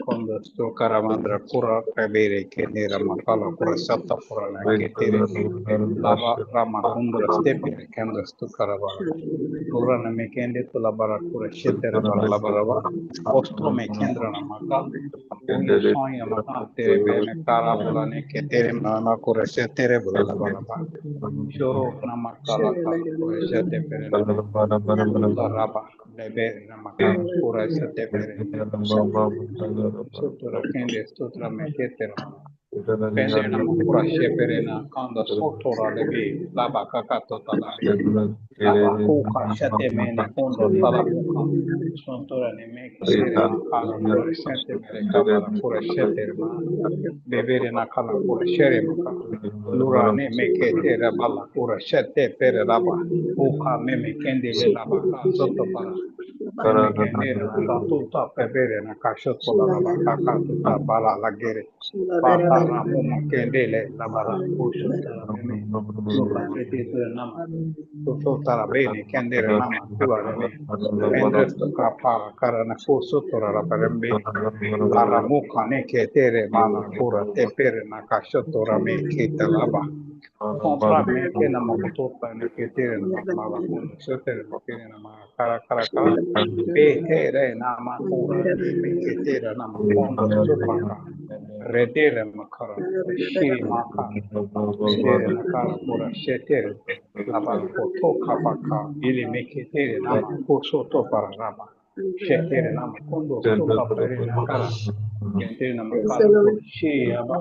Kondo karamandra kura kabere ke nera makala kura sata pura na ke tere lava rama kundra stepe kenda stu karabara kura na mekende to labara kura shetere bara labara ostro me kendra na maka uye soya maka tere be me karabula ne ke tere na kura shetere bula labara shoro na makala kura shete pere na raba lebe na maka kura shete pere Sutra kende sutra me ketera kende na kura shepere na kanda sotora lebe laba kakato talabe laba kuka shate mene kondo talabuka sontora ne me ketere na kala kura shete mere kabara kura shetere ma bebere na kala kura shere maka lura ne me ketere bala kura shete pere laba kuka me kende le laba ka soto para me kende na tuta pebere na kashoto la laba kaka tuta bala lagere pata na muma kendele labara kushota meme luka tete nama kusota bene kendere nama kula meme endresto kapara karana kusotora la parembe laramuka ne ketere mana kura tepere na kashotora me keta laba kontra me ke na makotota ne ketere na mala kusotere me kere na kara kara kara petere na makura me ketere na makondo sopaka redere makara shiri maka redere nakara kura shetere labara koto kapaka ili meketere nama kosoto para raba shetere nama kondo soka pere nakara ketere nama kara kura shiri aba.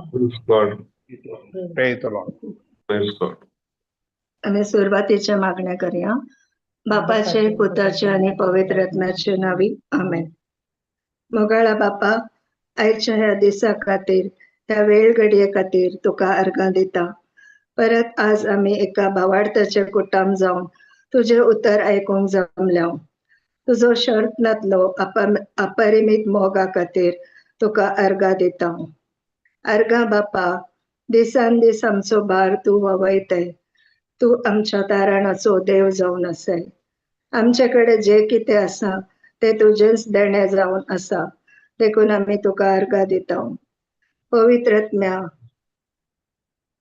Praise the Lord. Praise God. आम्ही सुरवातीच्या मागण्या करूया. बापाचे, पुताचे आणि पवित्र आत्म्याचे नावी आमेन. मोगाळा बापा, आयच्या ह्या दिसा खातीर, ह्या वेळ घडये खातीर तुका अर्गां दिता. परत आज आमी एका भावार्थाचे कुटाम जावन तुजें उतर आयकूंक जमल्या. तुजो शर्त नातलो अपरिमीत मोगा खातीर तुका अर्गां दिता. अर्गां बापा, दिसान दीस आमचो भार तूं व्हांवयताय. तूं आमच्या तारणाचो देव जावन आसाय. आमचे कडेन जें कितें आसा तें तुजेंच देणें जावन आसा, देखून आमी तुका अर्गां दिता. पवित्र आत्म्या,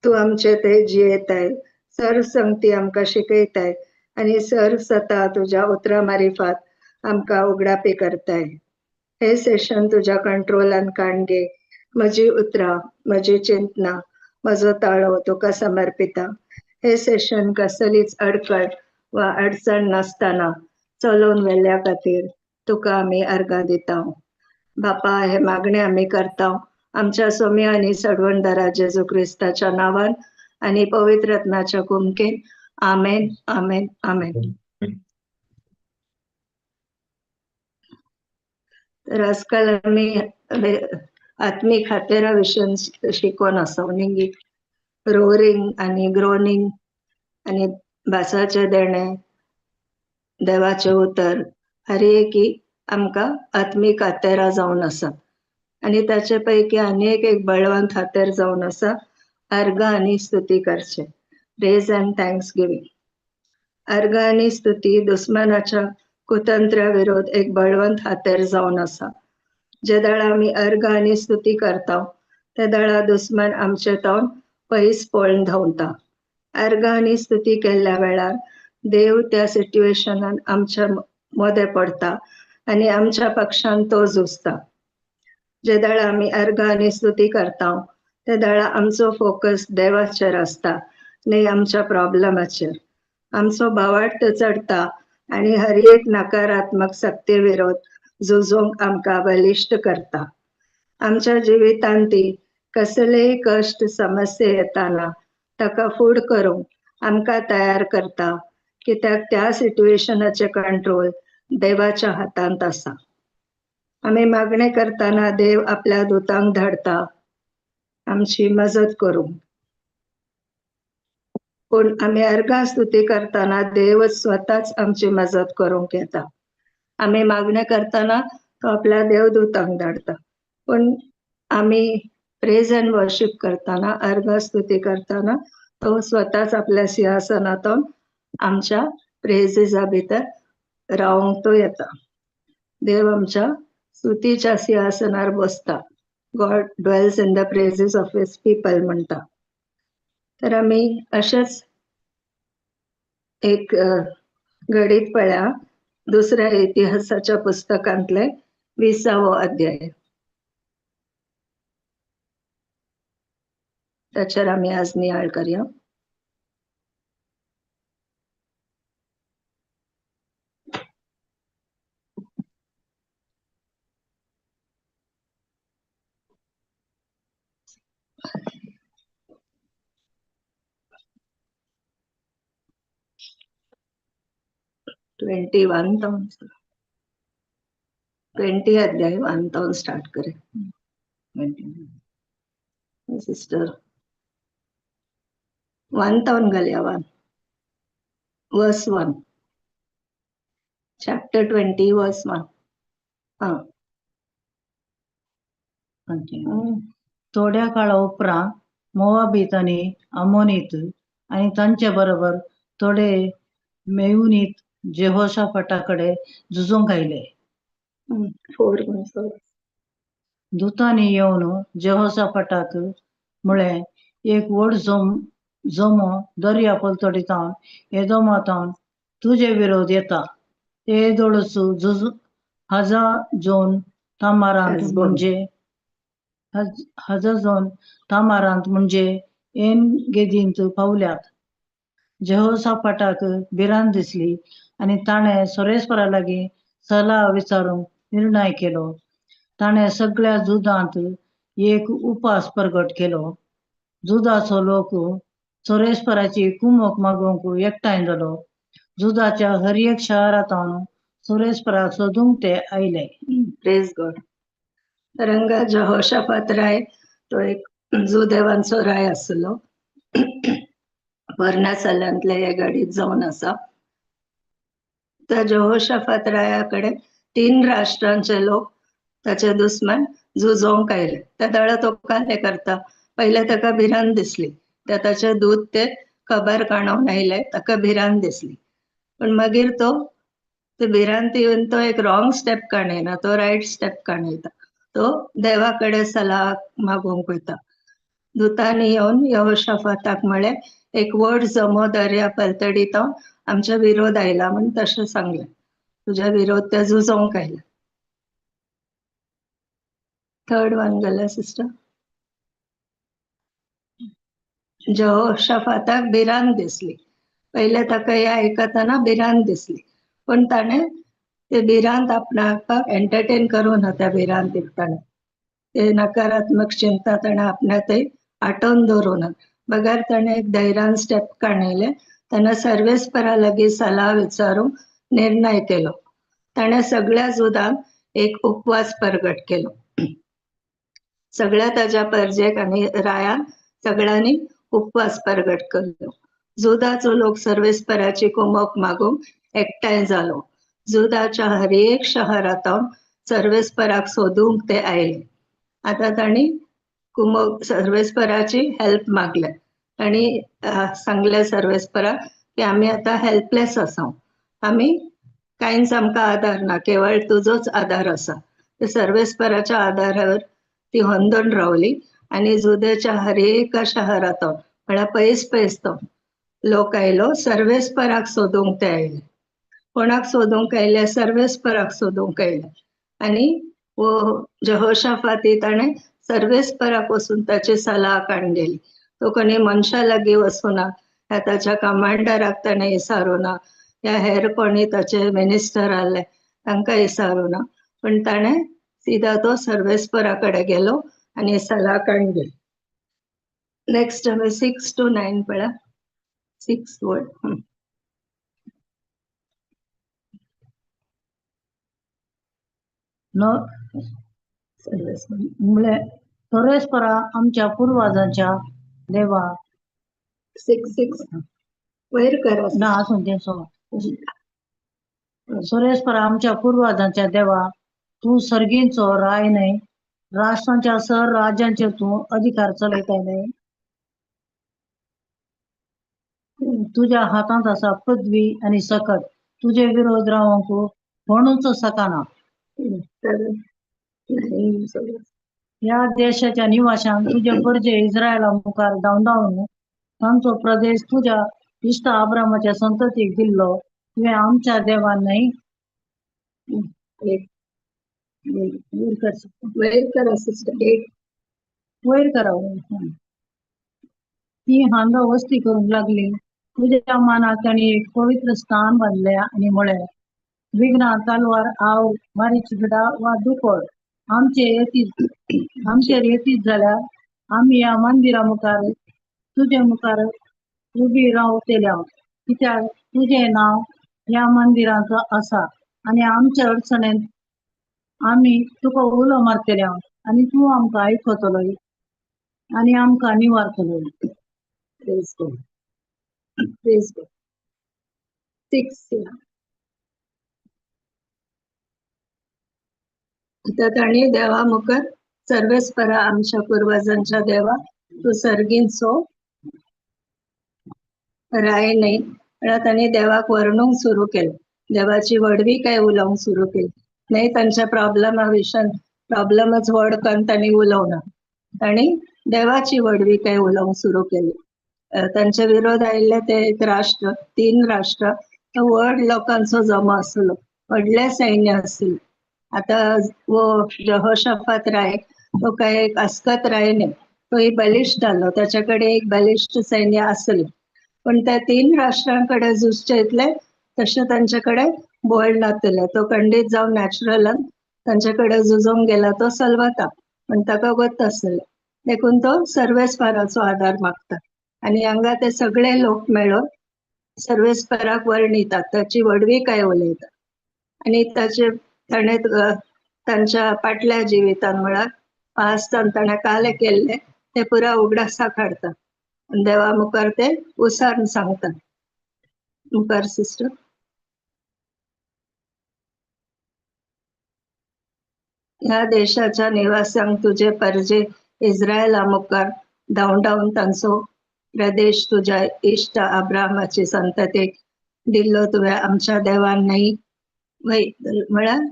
तूं आमचे ते जियेताय, सर्व संगती आमकां शिकयताय आनी सर्व सता तुज्या उतरां मारिफात आमकां उगडापी करताय. हे सेशन तुज्या कंट्रोलान काण घे. म्हजी उतरां, म्हजी चिंतना, म्हजो ताळो तुका समर्पिता. हे सेशन कसलीच अडकळ वा अडचण नासतना चलोवन व्हेल्ल्या खातीर तुका आमी अर्गां दिता. बापा, हे मागणे आमी करता आमच्या सोम्या आनी सडवणदारा जेजू क्रिस्ताच्या नांवान आनी पवित्र आत्म्याच्या कुमकेन. आमेन, आमेन, आमेन. तर आजकाल आमी आत्मीक हातेरा विशीं शिकोवन आसा, न्ही? रोरींग आनी ग्रोनींग आनी भासाचें देणें, देवाचें उतर, हर एकी आमकां आत्मीक हातेरां जावन आसा. आनी ताचे पैकी आनी एक बळवंत हातेर जावन आसा अर्गां आनी स्तुती करचें, प्रेज अँड thanks giving. अर्गां आनी स्तुती दुस्मानाच्या कुतंत्र्या विरोध एक बळवंत हातेर जावन आसा. जे दाळा आमी अर्गां आनी स्तुती करता ते दाळा दुस्मान आमचे तावन पयस पळून धांवता. अर्गां आनी स्तुती केल्ल्या वेळार देव त्या सिट्युएशनान आमच्या मदें पडता आनी आमच्या पक्षान तो झुजता. जे दाळा आमी अर्गां आनी स्तुती करता ते दाळा आमचो फोकस देवाचेर आसता, न्ही आमच्या प्रॉब्लमाचेर. आमचो भावार्थ चडता आनी हर एक नकारात्मक शक्ती विरोध झुजूंक आमकां बलिश्ट करता. आमच्या जिवितांत ती कसलेय कश्ट समस्या येताना ताका फूड करूंक आमकां तयार करता, कित्याक त्या सिट्युएशनाचें कंट्रोल देवाच्या हातांत आसा. आमी मागणें करतना देव आपल्या दुतांक धाडता आमची मजत करूंक, पूण आमी अर्गां स्तुती करतना देवच स्वताच आमची मजत करूंक येता. आमी मागणें करतना तो आपल्या देवदूतांक धाडता, पूण आमी प्रेज अँड वर्शीप करतना, अर्गां स्तुती करतना तो स्वताच आपल्या सिंहासनांतून आमच्या प्रेजीसा भितर रावंक तो येता. देव आमच्या स्तुतीच्या सिंहासनार बसता. God dwells in the praises of his people म्हणटा. तर आमी अशेंच एक घडीत पळया दुसऱ्या इतिहासाच्या पुस्तकांतले 20वो अध्याय, ताचेर आमी आज नियाळ करया. ट्वेंटी वन 20 अध्याय 1 तावन स्टार्ट करे. सिस्टर 1 तावन घालया, 1 वर्स 1, चॅप्टर 20 वर्स 1. हा, थोड्या काळा उपरांत मोवाबीत आनी अमोनीत आनी तांचे बरोबर थोडे मेयुनीत जेहोशाफाटा कडेन झुजूंक आयले. 4 दुतांनी येवन जेहोशाफाटाक म्हळें, एक व्हड जमो दर्या पलतडी तावन एदोमा तावन तुजे विरोध येता. ते येदोळच झुज हजाजोन तामारांत म्हणजे हजाजोन तामारांत म्हणजे एन गेदींत पावल्यात. जेहोशाफाटाक भिरांत दिसली आनी ताणें सोरेस्परा लागीं सलाह विचारूंक निर्णय केलो. ताणें सगळ्या जुदांत एक उपास प्रगट केलो. जुदाचो लोक सोरेस्पराची कुमक मागूंक एकठांय जालो. जुदाच्या हर एक शहरांत सोरेस्पराक सोदूंक ते आयले. Praise God. तर हांगा जेहोशाफात राय तो एक जुदेवांचो राय आसलो, पोरण्या सालांतले हे घडीत जावन आसा. त्या जेहोशाफात राया कडेन 3 राष्ट्रांचे लोक ताचे दुस्मान झुजोवंक आयले. त्या वेळार तो काय करता, पयले ताका भिरांत दिसली, त्या ताचे दूत ते खबर काणून आयले, ताका भिरांत दिसली. पण मागीर तो ते भिरांत येवन तो एक रॉंग स्टेप काणयना, तो रायट स्टेप काणयता. तो देवा कडेन सलाह मागूंक वयता. दुतांनी येवन यहोशाफाताक म्हळें, एक व्हड जमो दर्या पलतडी तो आमच्या विरोध आयला म्हण तशें सांगलें. तुज्या विरोध ते झुजोवंक आयला. थर्ड वन गेलें सिस्टर. यहोशाफाताक भिरांत दिसली. पयले ताका हें आयकतना भिरांत दिसली, पण ताणें ते भिरांत आपणाक एंटरटेन करूं ना. त्या भिरांतीक ताणें ते नकारात्मक चिंता ताणें आपणा थंय आटोवन दवरूं ना, बगर ताणें एक धैर्यान स्टेप काणयलें. ताणें सर्वेस्परा लागीं सलाह विचारूंक निर्णय केलो. ताणें सगळ्या जुदांक एक उपवास परगट केलो. सगळ्या ताज्या परजेक आनी रायान सगळ्यांनी उपवास परगट केलो. जुदाचो लोक सर्वेस्पराची कुमक मागूंक एकठांय जालो. जुदाच्या हर एक शहरांत सर्वेस्पराक सोदूंक ते आयले. आतां तांणी कुमक सर्वेस्पराची हेल्प मागले आनी सांगले सर्वेस्पराक की आमी आतां हेल्पलेस आसा, आमी कांयच आमकां आदार ना, केवळ तुजोच आदार आसा. ते सर्वेस्पराच्या आदारावर ती होंदोन रावली आनी जुदेच्या हर एका शहरांत म्हळ्यार पयस पयस तो लोक आयलो सर्वेस्पराक सोदूंक ते आयले. कोणाक सोदूंक आयले? सर्वेस्पराक सोदूंक आयले. आनी वो यहोशाफाती ताणें सर्वेस्पराक वचून ताची सलाह काडून गेली. तो कोणी मनशा लागीं वचूना, ह्या ताच्या कमांडराक ताणें विचारूना, ह्या हेर कोणी ताचे मिनिस्टर आहले तांकां विचारूना, पण ताणें सीधा तो सर्वेस्परा कडेन गेलो आनी सलाह काडून गेली. नेक्स्ट आमी 6 to 9 पळया. 6 वर्ड. सर्वेस्परा आमच्या पूर्वजांच्या देवा. 6 6 वयर करा ना आसून ते. सर्वेस्परा आमच्या पूर्वजांच्या देवा, तूं सर्गींचो राय न्हय, राष्ट्रांच्या सर राज्यांचेर तूं अधिकार चलयताय न्हय. तुज्या हातांत आसा पृथ्वी आनी सकत, तुजे विरोध रावंक कोणूच शकना. ह्या देशाच्या निवाशान तुजे परजे इस्रायला मुखार धांवडावन तांचो प्रदेश तुज्या इश्ट आब्रामाच्या संततीक दिल्लो, तुवें आमच्या देवान न्हय. वयर करा. ती हांगा वस्ती करूंक लागली. तुज्या मानाक तांणी एक पवित्र स्थान बांदलें आनी म्हळें, विघ्ना तलवार आव मारीचिगडा वा दुकोळ आमचेर येतीत जाल्यार आमी ह्या मंदिरा मुखार तुजे मुखार उबी रावतल्या, कित्याक तुजें नांव ह्या मंदिरांत आसा आनी आमच्या अडचणेंत आमी तुका उलो मारतल्या आनी तूं आमकां आयकतलो आनी आमकां निवारतलो. Praise God. Praise God. 6. आता तांणी देवा मुखार सर्वेस्परा आमच्या पूर्वजांच्या देवा, तूं सर्गींचो राय न्हय. म्हळ्यार तांणी देवाक वर्णूंक सुरू केलें, देवाची व्हडवी काय उलोवंक सुरू केली न्हय. तांच्या प्रॉब्लमा विशयान प्रॉब्लमच व्हड करून तांणी उलोवना, तांणी देवाची व्हडवी काय उलोवंक सुरू केली. तांचे विरोध आयिल्ले ते एक राष्ट्र, 3 राष्ट्र, तो व्हड लोकांचो जमो आसलो, व्हडलें सैन्य आसलें. आतां वो यहोशाफात राय तो काय एक अस्कत राय न्हय, तोय बलिश्ट जालो, ताच्या कडेन एक बलिश्ट सैन्य आसलें. पण त्या 3 राष्ट्रां कडेन झुजचे इतलें तशें तांचे कडेन बळ नासलें. तो खंडीत जावन नॅचरलान तांचे कडेन झुजोवंक गेला तो सलवता, पण ताका गत आसलें, देखून तो सर्वेस्पराचो आदार मागता. आनी हांगा ते सगळे लोक मेळून सर्वेस्पराक वर्णितात, ताची व्हडवी काय उलयतात आनी ताचे ताणें तांच्या पाटल्या जिवितान म्हळ्यार पास्तान ताणें काले केल्ले ते पुरा उगडासाक हाडटा देवा मुखार, ते उसार सांगता. मुखार सिस्टर. ह्या देशाच्या निवासांक तुजे परजे इस्रायला मुखार धांवडावन तांचो प्रदेश तुज्या इश्ट अब्रामाची संततेक दिल्लो तुवें आमच्या देवान न्हय म्हळ्यार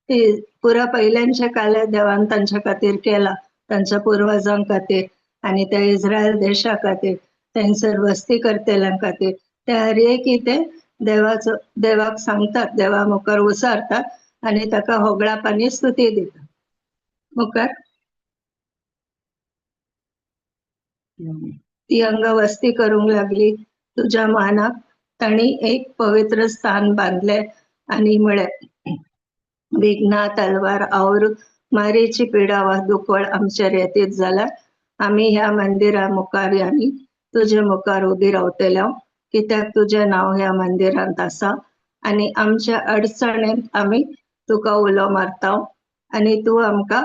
ती पुरा पयल्यांच्या काल्या देवान तांच्या खातीर केला, तांच्या पुर्वजां खातीर आनी त्या इस्रायल देशा खातीर, थंयसर वस्ती करतल्यां खातीर. ते हर एक ते देवाचो देवाक सांगतात, देवा मुखार उसारतात आनी ताका होगळाप आनी स्तुती दितात. मुखार ती हांगा वस्ती करूंक लागली. तुज्या मानाक तांणी एक पवित्र स्थान बांदले आनी म्हळें, विघ्ना तलवार our मारीची पिडा वा दुकळ आमचेर येतीत जाल्यार आमी ह्या मंदिरा मुखार आनी तुजे मुखार उबी रावतले, कित्याक तुजें नांव ह्या मंदिरांत आसा आनी आमच्या अडचणेंत आमी तुका उलो मारता आनी तूं आमकां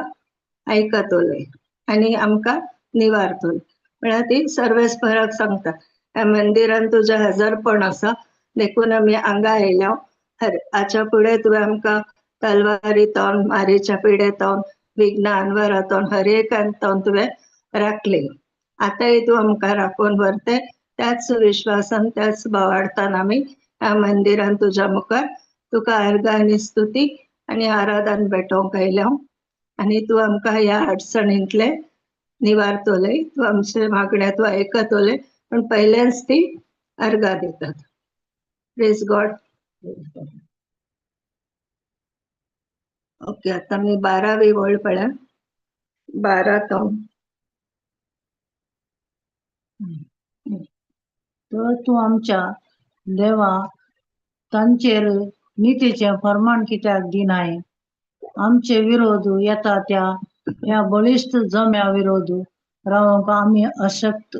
आयकतलोय आनी आमकां निवारतलोय. म्हळ्यार ती सर्वेस्पराक सांगता, ह्या मंदिरान तुजें हजरपण आसा देखून आमी हांगा आयल्या. हाच्या फुडें तुवें आमकां तलवारीतून, मारीच्या पिडेतून, विघ्ना अनवरातून, हर एकांतून तुवें राखले. आतांय तूं आमकां राखून व्हरते त्याच विश्वासान, त्याच भावार्थान आमी ह्या मंदिरान तुज्या मुखार तुका अर्घ आनी स्तुती आनी आराधन भेटोवंक आयल्या आनी तूं आमकां ह्या अडचणींतले निवारतोले, तूं आमचे मागण्या तूं आयकतोले. पण पहिल्यांच ती अर्घा दितात. Praise God. Okay, आता मी 12वी वळ पळया. 12 तो तर तूं आमच्या देवा तांचेर नितीचें फर्माण कित्याक दिनाय? आमचे विरोध येता त्या ह्या बळिश्ट जम्या विरोध रावंक आमी अशक्त,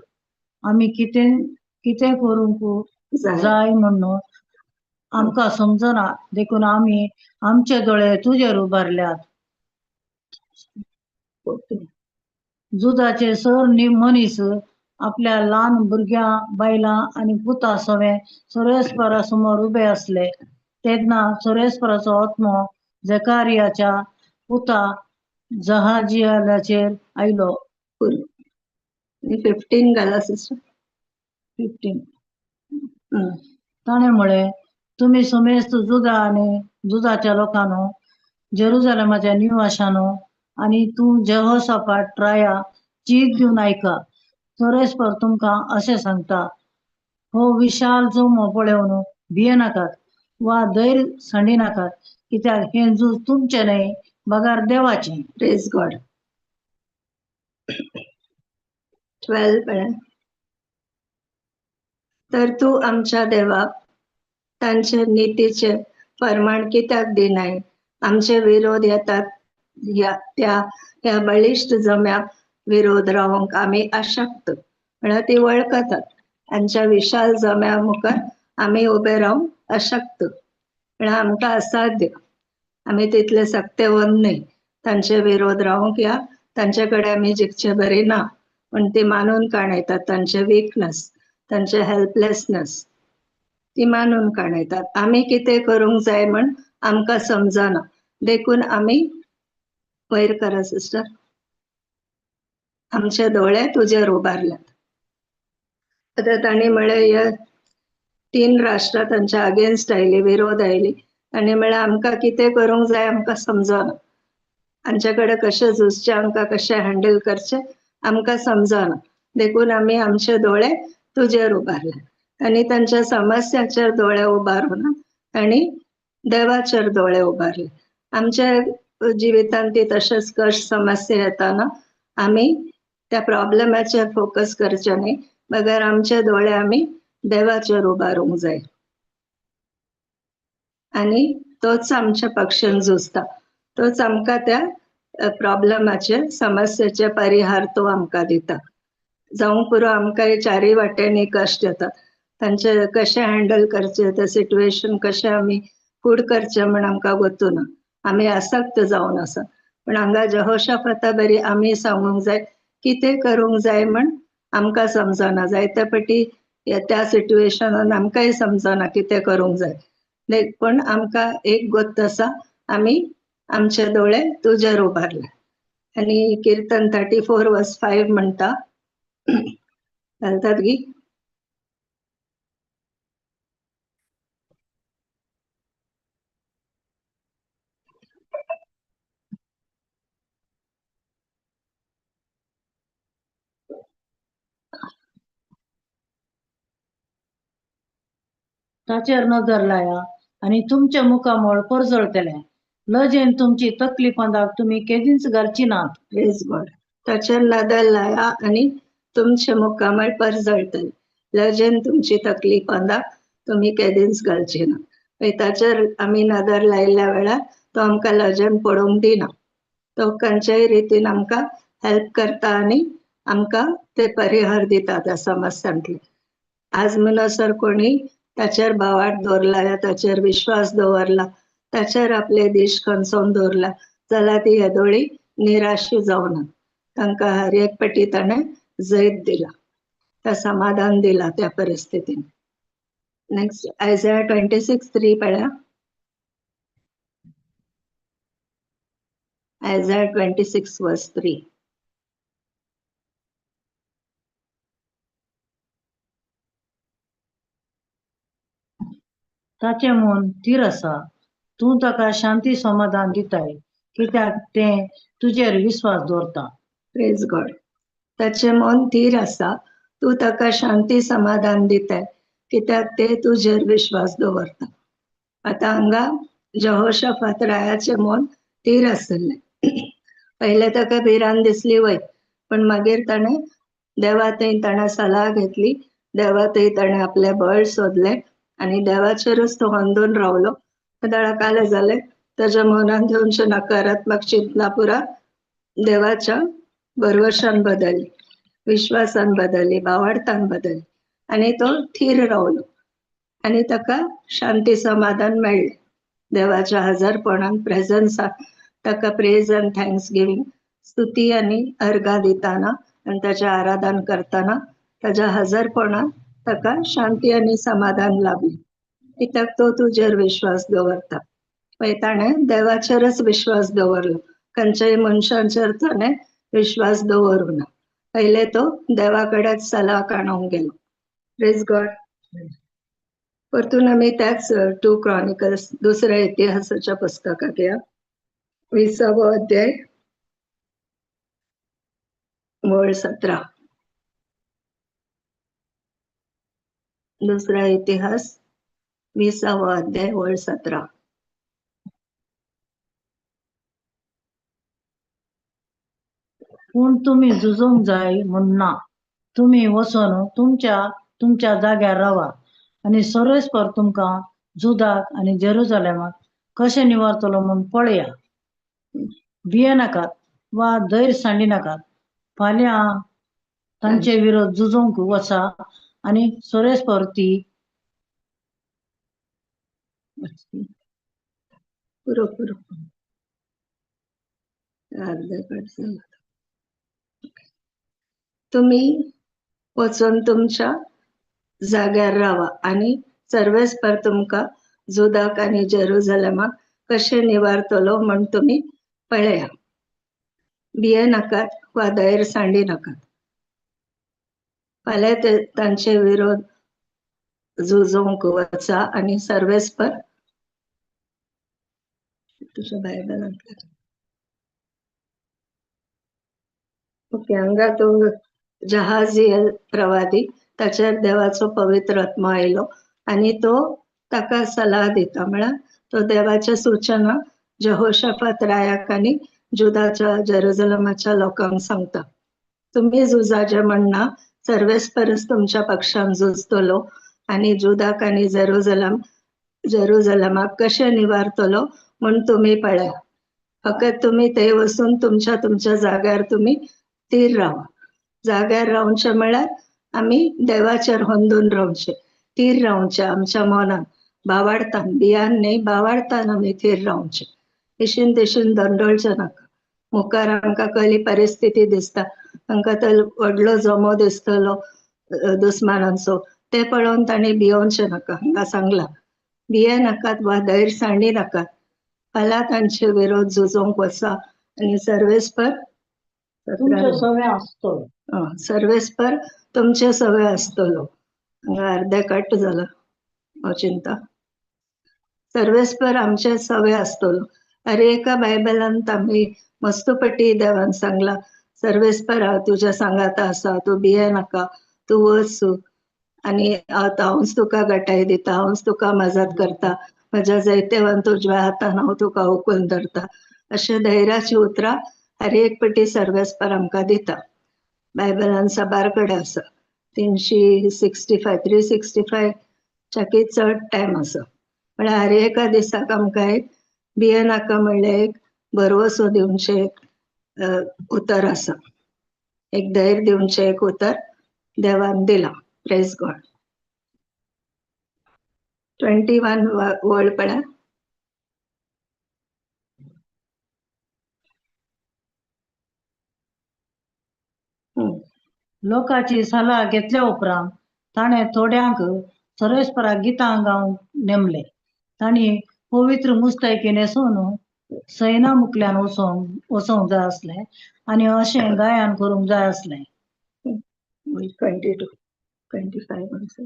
आमी कितें कितें करूंक जाय म्हणून आमकां समजना, देखून आमी आमचे दोळे तुजेर उबारल्यात. जुदाचे सर मनीस आपल्या ल्हान भुरग्यां, बायलां आनी पुता सवें सर्वेस्परा समोर उबे आसले. तेन्ना सर्वेस्पराचो आत्मो जकारियाच्या पुता जहाजियालाचेर आयलो. 15 घाला सिस्टर. 15. ताणें म्हळें, तुमी समेस्त जुदा आनी जुदाच्या लोकांनो, जेरुजालेमाच्या निवाशानो आनी तूं जेहोसाफाट राया, चीत दिवन आयका. सर्वेस्पर तुमकां अशें सांगता, हो विशाल जमो पळोवन भियेनाकात वा धैर्य सांडिनाकात, कित्याक हें झूज तुमचें न्हय बगर देवाचें. Praise God. 12 पळय. तर तूं आमच्या देवाक तांचे नितीचे फर्माण कित्याक दिनाय? आमचे विरोध येतात त्या ह्या बळिश्ट जम्या विरोध रावंक आमी अशक्त. म्हळ्यार ती वळखतात आमच्या विशाल जम्या मुखार आमी उबे रावंक अशक्त, म्हळ्यार आमकां असाध्य, आमी तितले सक्तेवंत न्हय तांचे विरोध रावंक, या तांचे कडेन आमी जिखचे बरी ना. पण ती मानून काणयतात तांचे विकनस, तांचे हेल्पलेसनेस ती मानून काणयतात. आमी कितें करूंक जाय म्हण आमकां समजना, देखून आमी वयर करा सिस्टर, आमचे दोळे तुजेर उबारल्यात. आतां तांणी म्हळें, ह्या 3 राष्ट्रां तांच्या अगेन्स्ट आयली, विरोध आयली. तांणी म्हळें आमकां कितें करूंक जाय आमकां समजना, आमचे कडेन कशें झुजचें, आमकां कशें हँडल करचें आमकां समजना, देखून आमी आमचे दोळे तुजेर उबारले. आनी तांच्या समस्याचेर दोळे उबारून तांणी देवाचेर दोळे उबारले. आमच्या जिवितांत ती तशेंच कश्ट समस्या येताना आमी त्या प्रॉब्लेमाचेर फोकस करचे न्हय, बगर आमचे दोळे आमी देवाचेर उबारूंक जाय आनी तोच आमच्या पक्षान झुजता, तोच आमकां त्या प्रॉब्लेमाचे समस्येचे परिहार तो आमकां दिता. जावंक पुरो आमकां चारय वाटेंनी कश्ट येता, तांचे कशें हँडल करचें, तें सिट्युएशन कशें आमी फूड करचें म्हण आमकां गोतूना, आमी आसक्त जावन आसा. पण हांगा जेहोशाफाता बरी आमी सांगूंक जाय कितें करूंक जाय म्हण आमकां समजना. जायते पटी त्या सिट्युएशनान आमकांय समजना कितें करूंक जाय, पण आमकां एक गोत्त आसा, आमी आमचे दोळे तुजेर उबारले. आनी किर्तन 34 verse 5 म्हणटा, घालतात गी? ताचेर नदर लाया आनी तुमच्या मुखामळ परजळतलें. लजेन तुमची तकलीफांदाक तुमी केदींच घालची नात. प्रेज गॉड. ताचेर नदर लाया आनी तुमचे मुखामळ परजळतलें. लजेन तुमची तकलीफांदाक तुमी केदींच घालची ना. ताचेर आमी नदर लायिल्ल्या वेळार तो आमकां लजेन पडोवंक दिना. तो खंयच्याय रितीन आमकां हेल्प करता आनी आमकां ते परिहार दिता त्या समस्यांतले. आज म्हणसर कोणी ताचेर भावार्थ दवरला या ताचेर विश्वास दवरला, ताचेर आपले दीश खंचोवन दवरला जाल्यार ती येदोळी निराशी जावना. तांकां हर एक पटी ताणें जैत दिला, त्या समाधान दिला त्या परिस्थितीन. नेक्स्ट आयजया 26:3 पळया. आयजया 26:3. ताचें मन थीर आसा, तूं ताका शांती समाधान दिताय, कित्याक तें तुजेर विस्वास दवरता. प्रेज गॉड. ताचें मन थीर आसा, तूं ताका शांती समाधान दिताय, कित्याक तें तुजेर विश्वास दवरता. आतां हांगा jehoshaphat रायाचें मन थीर आशिल्लें. पयलें ताका भिरांत दिसली वय, पण मागीर ताणें देवा थंय ताणें सलाह घेतली, देवा थंय ताणें आपलें बळ सोदलें आनी देवाचेरच तो अंदून रावलो. तेदळा कालें जालें, ताच्या मनांत येवचे नकारात्मक चिंतना पुरा देवाच्या भरवशान बदलली, विश्वासान बदलली, भावार्थान बदलली आनी तो थीर रावलो आनी ताका शांती समाधान मेळ्ळें. देवाच्या हजारपणान प्रेझन्साक ताका प्रेज आनी thanks giving, स्तुती आनी अर्घां दिताना आनी ताचें आराधन करतना ताच्या हजारपणान ताका शांती आनी समाधान लाभली, कित्याक तो तुजेर विश्वास दवरता. पळय ताणें देवाचेरच विश्वास दवरलो, खंयच्याय मनशांचेर ताणें विश्वास दवरूं ना. पयले तो देवा कडेन सलाह काडूंक गेलो. Praise God. परतून आमी त्याच 2 क्रॉनिकल्स दुसऱ्या इतिहासाच्या पुस्तकाक या, 20वो अध्याय वळ 17. दुसरा इतिहास 20वो अध्याय वळ 17. पूण तुमी झुजूंक जाय म्हूण ना, तुमी वचून तुमच्या तुमच्या जाग्यार रावा आनी सर्वेस्पर तुमकां जुदाक आनी जेरुजलेमाक कशें निवारतलो म्हूण पळया. भियेनाकात वा धैर्य सांडी नाकात. फाल्यां तांचे विरोध झुजूंक वचा आनी सर्वेस्पर ती पुरो पुरो तुमी वचून तुमच्या जाग्यार रावा आनी सर्वेस्पर तुमकां जुदाक आनी जेरुजलेमाक कशें निवारतलो म्हूण तुमी पळया. भियेनाकात वा धैर्य सांडी नाकात. फाल्यां ते तांचे विरोध झुजोवंक वचा आनी सर्वेस्पर तुज्या बायबलांतल्यान. ओके, हांगा तो जहाजियल प्रवादी ताचेर देवाचो पवित्र आत्मा आयलो आनी तो ताका सलाह दिता, म्हळ्यार तो देवाच्या सूचना jehoshaphat रायाक आनी जुदाच्या जेरुजलेमाच्या लोकांक सांगता. तुमी झुजाचें म्हणना, सर्वेस्परच तुमच्या पक्षान झुजतलो आनी जुदाक आनी जेरुजलेमाक कशें निवारतलो म्हूण तुमी पळया. फकत तुमी थंय वचून तुमच्या तुमच्या जाग्यार तुमी थीर रावा. जाग्यार रावचें म्हळ्यार आमी देवाचेर होंदून रावचें, थीर रावचें आमच्या मनान, भावार्थान, भियान न्हय, भावार्थान आमी थीर रावचें. अशीन तशीन दंडोळचें नाका. मुखार आमकां कसली परिस्थिती दिसता, तांकां तो व्हडलो जमो दिसतलो दुस्मानांचो, ते पळोवन तांणी भियोवचें नाका. हांगा सांगलां, भिये नाकात वा धैर्य सांडी नाकात. फाल्यां तांचे विरोध झुजोवंक वचा आनी सर्वेस्पर तुमचे सवें आसतलो. सर्वेस्पर तुमचे सगळे आसतलो. हांगा अर्दे कट जाला हांव चिंता. सर्वेस्पर आमचे सगळे आसतलो. अरे एका बायबलांत आमी मस्तपटी देवान सांगला सर्वेस्पर हांव तुज्या सांगाता आसा, तूं भिये नाका, तूं वच आनी हांवच तुका गटाय दिता, हांवच तुका मजत करता, म्हज्या जैतेवन तुज्या हातान हांव तुका उखलून धरता. अशें धैर्याची उतरां हर एक पटी सर्वेस्पर आमकां दिता. बायबलान साबार कडेन आसा. 365 365 च्याकी चड टायम आसा. म्हळ्यार हर एका दिसाक आमकां एक भिये नाका म्हणल्यार एक भरवसो दिवचें एक उतर आसा, एक धैर्य दिवचें एक उतर देवान दिलां. Praise God. 21 वळ पळय. लोकांची सलाह घेतल्या उपरांत ताणें थोड्यांक सर्वेस्पराक गितां गावंक नेमले. तांणी पवित्र मुस्तायकी न्हेसून सैना मुखल्यान वचोंक जाय आसलें आनी अशें गायन करूंक जाय आसलें. 22 25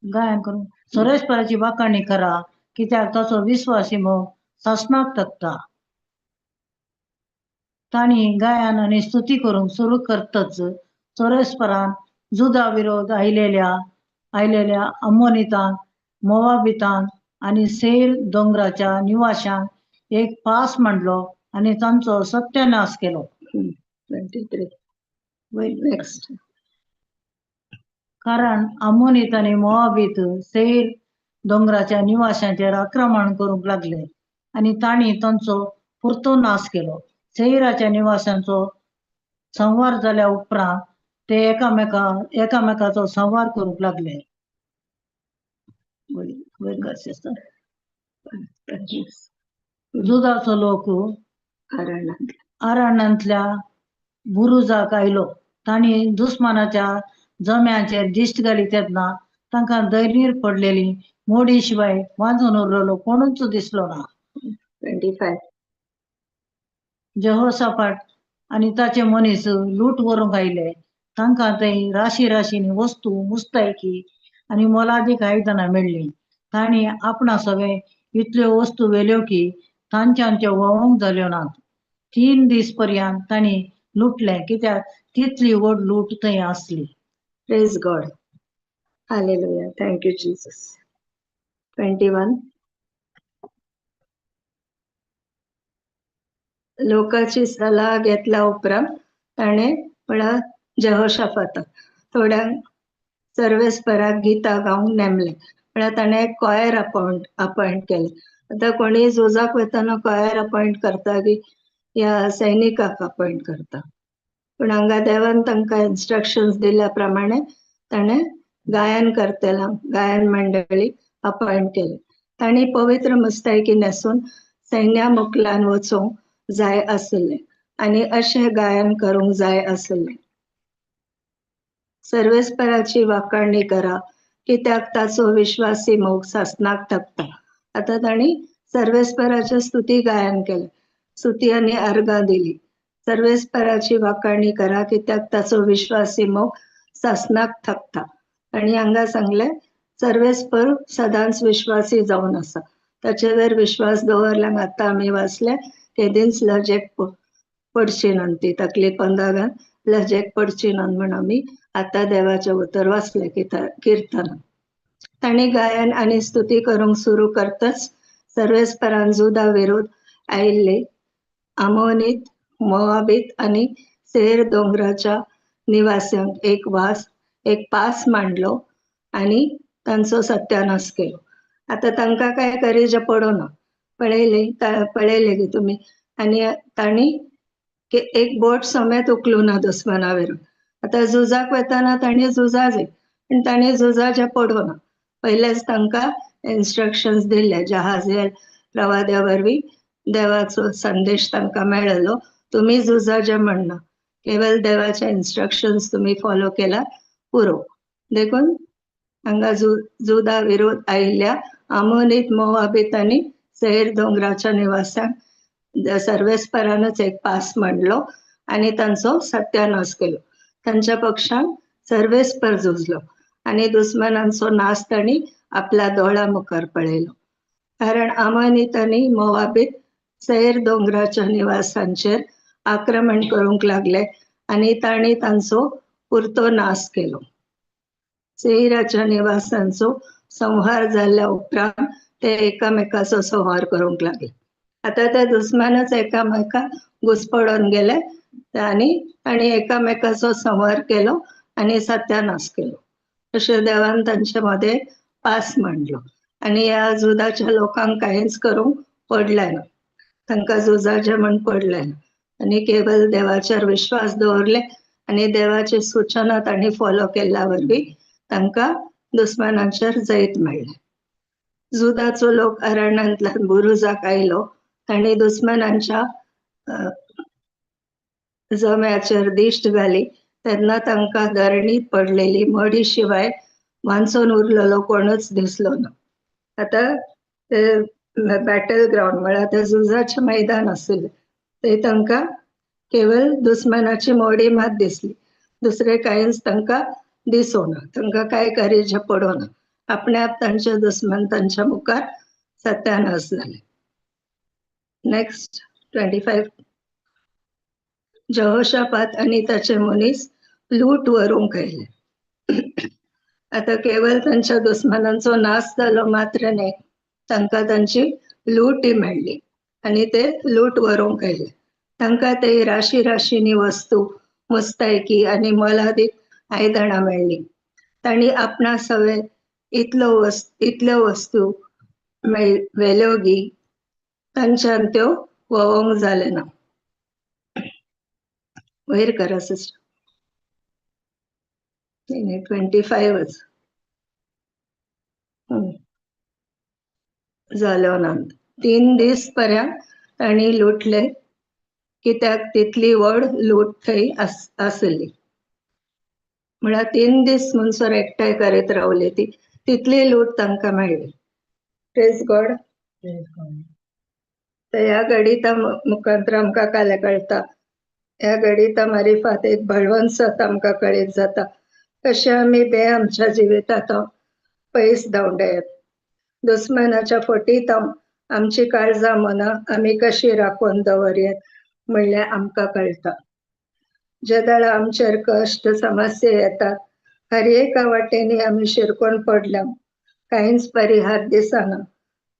गायन करूंक सर्वेस्पराची वाखाणी करा, कित्याक ताचो विस्वासी मोग सासणाक तगता. तांणी गायन आनी स्तुती करूंक सुरू करतच सर्वेस्परान जुदा विरोध आयलेल्या अमोनितांक, मोवाबितांक आनी सेर दोंगराच्या निवाशांक एक पास मांडलो आनी तांचो सत्यानाश केलो. 23 नेक्स्ट. कारण अमोनीत आनी मोवाबीत सेर दोंगराच्या निवाशांचेर आक्रमण करूंक लागले आनी तांणी तांचो पुरतो नाश केलो. सेराच्या निवाशांचो संवार जाल्या उपरांत ते एकामेकाचो संवार करूंक लागले. जुदाचो लोक अरण्यांतल्या बुरुजाक आयलो. तांणी दुस्मानाच्या जम्यांचेर दिश्ट घाली तेन्ना तांकां दैनीर पडलेली मोडी शिवाय वांजून उरलेलो कोणूच दिसलो ना. 25 जेहोशाफाट आनी ताचे मनीस लूट व्हरूंक आयले. तांकां थंय राशी राशींनी वस्तू, मुस्तायकी आनी मोलादीक आयदनां मेळ्ळीं. तांणी आपणा सगळे इतल्यो वस्तू व्हेल्यो की तांच्यान त्यो व्होवंक जाल्यो नात. 3 दीस पर्यंत तांणी लुटलें, कित्याक तितली व्हड लूट थंय आसली. Praise God. Hallelujah. Thank you Jesus. 21 लोकांची सलाह घेतल्या उपरांत ताणें म्हळ्यार जेहोशाफाताक थोड्यांक सर्वेस्पराक गितां गावंक नेमलें. म्हळ्यार ताणें एक कॉयर अपॉयंट केलें. आतां कोणीय झुजाक वतना कॉयर अपॉयंट करता की ह्या सैनिकाक अपॉयंट करता, पूण हांगा देवान तांकां इन्स्ट्रक्शन्स दिल्या प्रमाणे ताणें गायन करतल्या गायन मंडळी अपॉयंट केलें. तांणी पवित्र मुस्तायकी न्हेसून सैन्या मुखल्यान वचूंक जाय आसलें आनी अशें गायन करूंक जाय आसलें. सर्वेस्पराची वाखाणी करा, कित्याक ताचो विश्वासी मोग सासणाक तगता. आतां तांणी सर्वेस्पराच्या स्तुती गायन केलें, स्तुती आनी अर्गां दिली. सर्वेस्पराची वाखाणी करा, कित्याक ताचो विश्वासी मोग सासणाक थकता. आनी हांगा सांगलें सर्वेस्पर सदांच विश्वासी जावन आसा, ताचेर विश्वास दवरल्यार आतां आमी वाचले केदींच लजेक पडची ना, ती तकली पंदागान लजेक पडची ना म्हण आमी आतां देवाचें उतर वाचलें किर्तन. तांणी गायन आनी स्तुती करूंक सुरू करतच सर्वेस्परान जुदा विरोध आयिल्ले आमोनीत, मोआबीत आनी सेर दोंगराच्या निवास्यांक एक पास मांडलो आनी तांचो सत्यानाश केलो. आतां तांकां कांय करीजे पडना, पळयलें की तुमी. आनी तांणी एक बोट समेत उखलूना दुस्माना विरोध. आतां झुजाक वतना तांणी झुजा जाय, पूण तांणी झुजाचें पडना. पयलेच तांकां इन्स्ट्रक्शन्स दिल्ले, जहाजेल प्रवाद्या वरवीं देवाचो संदेश तांकां मेळलो, तुमी झुजाचें म्हणना, केवल देवाचे इन्स्ट्रक्शन्स तुमी फॉलो केला पुरो. देखून हांगा जुदा विरोध आयिल्ल्या आमोनीत, मोआबीत आनी सेर दोंगराच्या निवासांक सर्वेस्परानच एक पास मांडलो आनी तांचो सत्यानाश केलो. तांच्या पक्षान सर्वेस्पर झुजलो आनी दुस्मानांचो नाश तांणी आपल्या दोळ्या मुखार पळयलो. कारण आमोनितांनी मोवाबीत सैर दोंगराच्या निवासांचेर आक्रमण करूंक लागले आनी तांणी तांचो पुरतो नाश केलो. सेईराच्या निवासांचो संहार जाल्ल्या उपरांत ते एकामेकाचो संहार करूंक लागले. आतां ते दुस्मानच एकामेका घुसपडून गेले आनी तांणी एकामेकाचो संहार केलो आनी सत्यानाश केलो. अशें देवान तांचे मदें पास मांडलो आनी ह्या झुजाच्या लोकांक कांयच करूंक पडलें ना, तांकां झुजाचें म्हण पडलें ना आनी केवल देवाचेर विश्वास दवरले आनी देवाची सुचना तांणी फॉलो केल्ल्या वरवीं तांकां दुस्मानांचेर जैत मेळ्ळें. जुदाचो लोक अरण्यांतल्यान बुरुजाक आयलो, तांणी दुस्मानांच्या जम्याचेर दिश्ट घाली तेन्ना तांकां धरणीत पडलेली मडी शिवाय वांचून उरलेलो कोणूच दिसलो ना. आतां ते बॅटल ग्रावंड म्हळ्यार ते झुजाचें मैदान आशिल्लें, ते तांकां केवल दुस्मानाची मोडी मात दिसली, दुसरें कांयच तांकां दिसोना, तांकां कांय करीचें पडोना. आपणे आप तांचे दुस्मान तांच्या मुखार सत्यानाश जाले. नेक्स्ट 25. जहोशापात आनी ताचे मनीस लूट व्हरूंक आयले. आतां केवल तांच्या दुस्मानांचो नाश जालो मात्र न्हय, तांकां तांची लूटय मेळ्ळी आनी ते लूट व्हरूंक आयले. तांकां ते राशी राशींनी वस्तू, मुस्तायकी आनी मोलादीक आयदनां मेळ्ळीं. तांणी आपणा सवे इतल्यो वस्तू व्हेल्यो गी तांच्यान त्यो व्होवोंक जालें ना. वयर करा सिस्टर, 25 जालो ना. 3 दीस पर्यंत तांणी लुटले, कित्याक तितली व्हड लूट थंय आसली. म्हळ्यार 3 दीस म्हणसर एकठांय करीत रावले, ती तितली लूट तांकां मेळ्ळी. Praise God. तर ह्या गणिता मुखांतर आमकां काले कळटा, ह्या गणिता मारिफात एक बळवंत सत आमकां कळीत जाता कशें आमी बे आमच्या जिवितांत पयस धांवडायत, दुस्मानाच्या फटीत आमची काळजां मनां आमी कशी राखून दवरयत म्हणल्यार आमकां कळटा. जे वेळार आमचेर कश्ट समस्या येतात, हर एका वाटेनी आमी शिरकोन पडल्या, कांयच परिहार दिसना,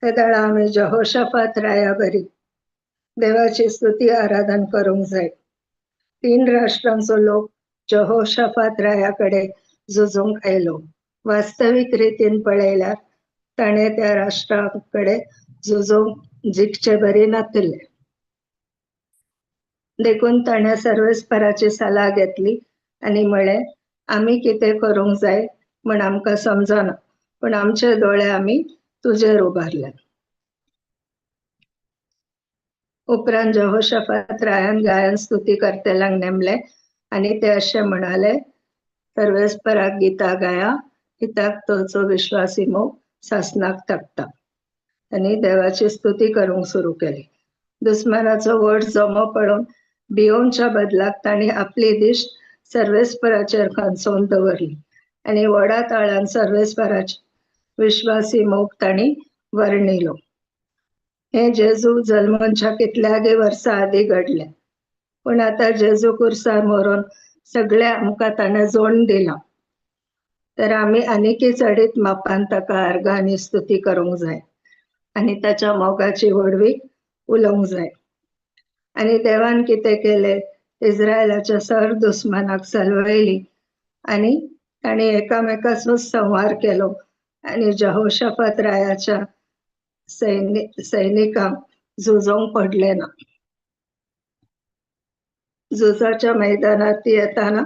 ते वेळार आमी जहोशापात राया बरी देवाची स्तुती आराधन करूंक जाय. 3 राष्ट्रांचो लोक जहोशापात राया कडेन झुजूंक आयलो. वास्तवीक रितीन पळयल्यार ताणें त्या राष्ट्रा कडेन झुजूंक जिखचे बरी नातिल्ले, देखून ताणें सर्वेस्पराची सलाह घेतली आनी म्हळें, आमी कितें करूंक जाय म्हण आमकां समजना, पूण आमचे दोळे आमी तुजेर उबारले. उपरांत जहोशापात रायान गायन स्तुती करतल्यांक नेमले आनी ते अशें म्हणाले, सर्वेस्पराक गीता गाया, कित्याक तोचो विश्वासी मोग सासनाक तगता. आनी देवाची स्तुती करूंक सुरू केली. दुस्मानाचो व्हड जमो पळोवन भियोवच्या बदलाक तांणी आपली दिश्ट सर्वेस्पराचेर खंचोवन दवरली आनी व्हडा ताळान सर्वेस्पराचे विश्वासी मोग तांणी वर्णिलो. हे जेजू जल्मोनच्या कितल्यागे वर्सां आदीं घडलें, पूण आतां जेजू कुर्सार मरोन सगळें आमकां ताणें जोडून दिलां, तर आमी आनीकय चडीत मापान ताका आर्गां आनी स्तुती करूंक जाय आनी ताच्या मोगाची व्हडवीक उलोवंक जाय. आनी देवान कितें केलें, इस्रायलाच्या सर दुस्मानाक सलवयली आनी तांणी एकामेकाचो संहार केलो आनी जहोशापात रायाच्या सैनिकांक झुजोवंक पडलें ना. झुजाच्या मैदानात येताना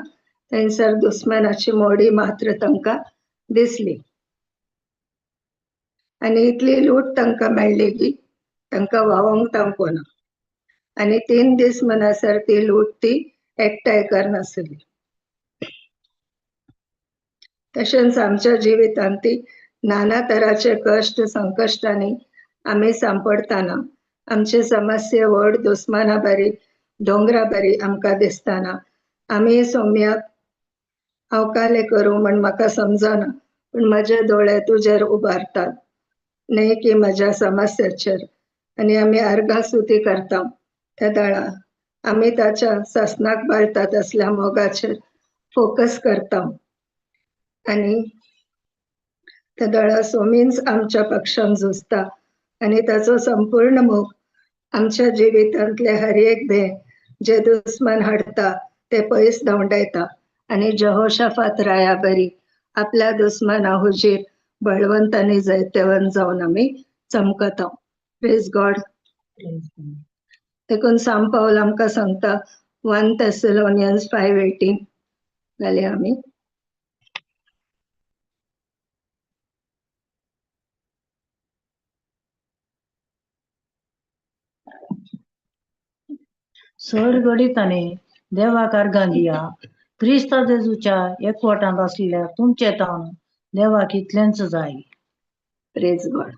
थंयसर दुस्मानाची मोडी मात्र तांकां दिसली आनी इतली लूट तांकां मेळ्ळी की तांकां व्हांवोंक तांको ना. आनी 3 दीस म्हणसर ती लूट ती एकठांय करनासली. तशेंच आमच्या जिवितांत ती नाना तराचे कश्ट संकश्टांनी आमी सांपडटाना आमची समस्या व्हड दुस्माना बरी दोंगरा बरी आमकां दिसताना आमी सोम्याक हांव करूं म्हण म्हाका समजना, पूण म्हजे दोळे तुजेर उबारतात न्हय की म्हज्या समस्याचेर. आनी आमी अर्घा स्तुती करता त्या दळा आमी ताच्या सासनाक बाळतात असल्या मोगाचेर फोकस करता. आनी त्या दळा सोमींच आमच्या पक्षान झुजता आनी ताचो संपूर्ण मोग आमच्या जिवितांतले हर एक भंय जे दुस्मान हाडटा ते पयस धांवडायता आनी जहोशाफात राया बरी आपल्या दुस्माना हुजीर बळवंत आनी जैतवंत जावन आमी चमकता. Praise God. देखून सांत पावल आमकां सांगता 1 Thessalonians 5:18 घालया आमी. सर घडितांनी देवाक अर्गां दिया, क्रिस्ता जेजूच्या एकवटांत आसलेल्या तुमचे तावन देवाक इतलेंच जाय. Praise God.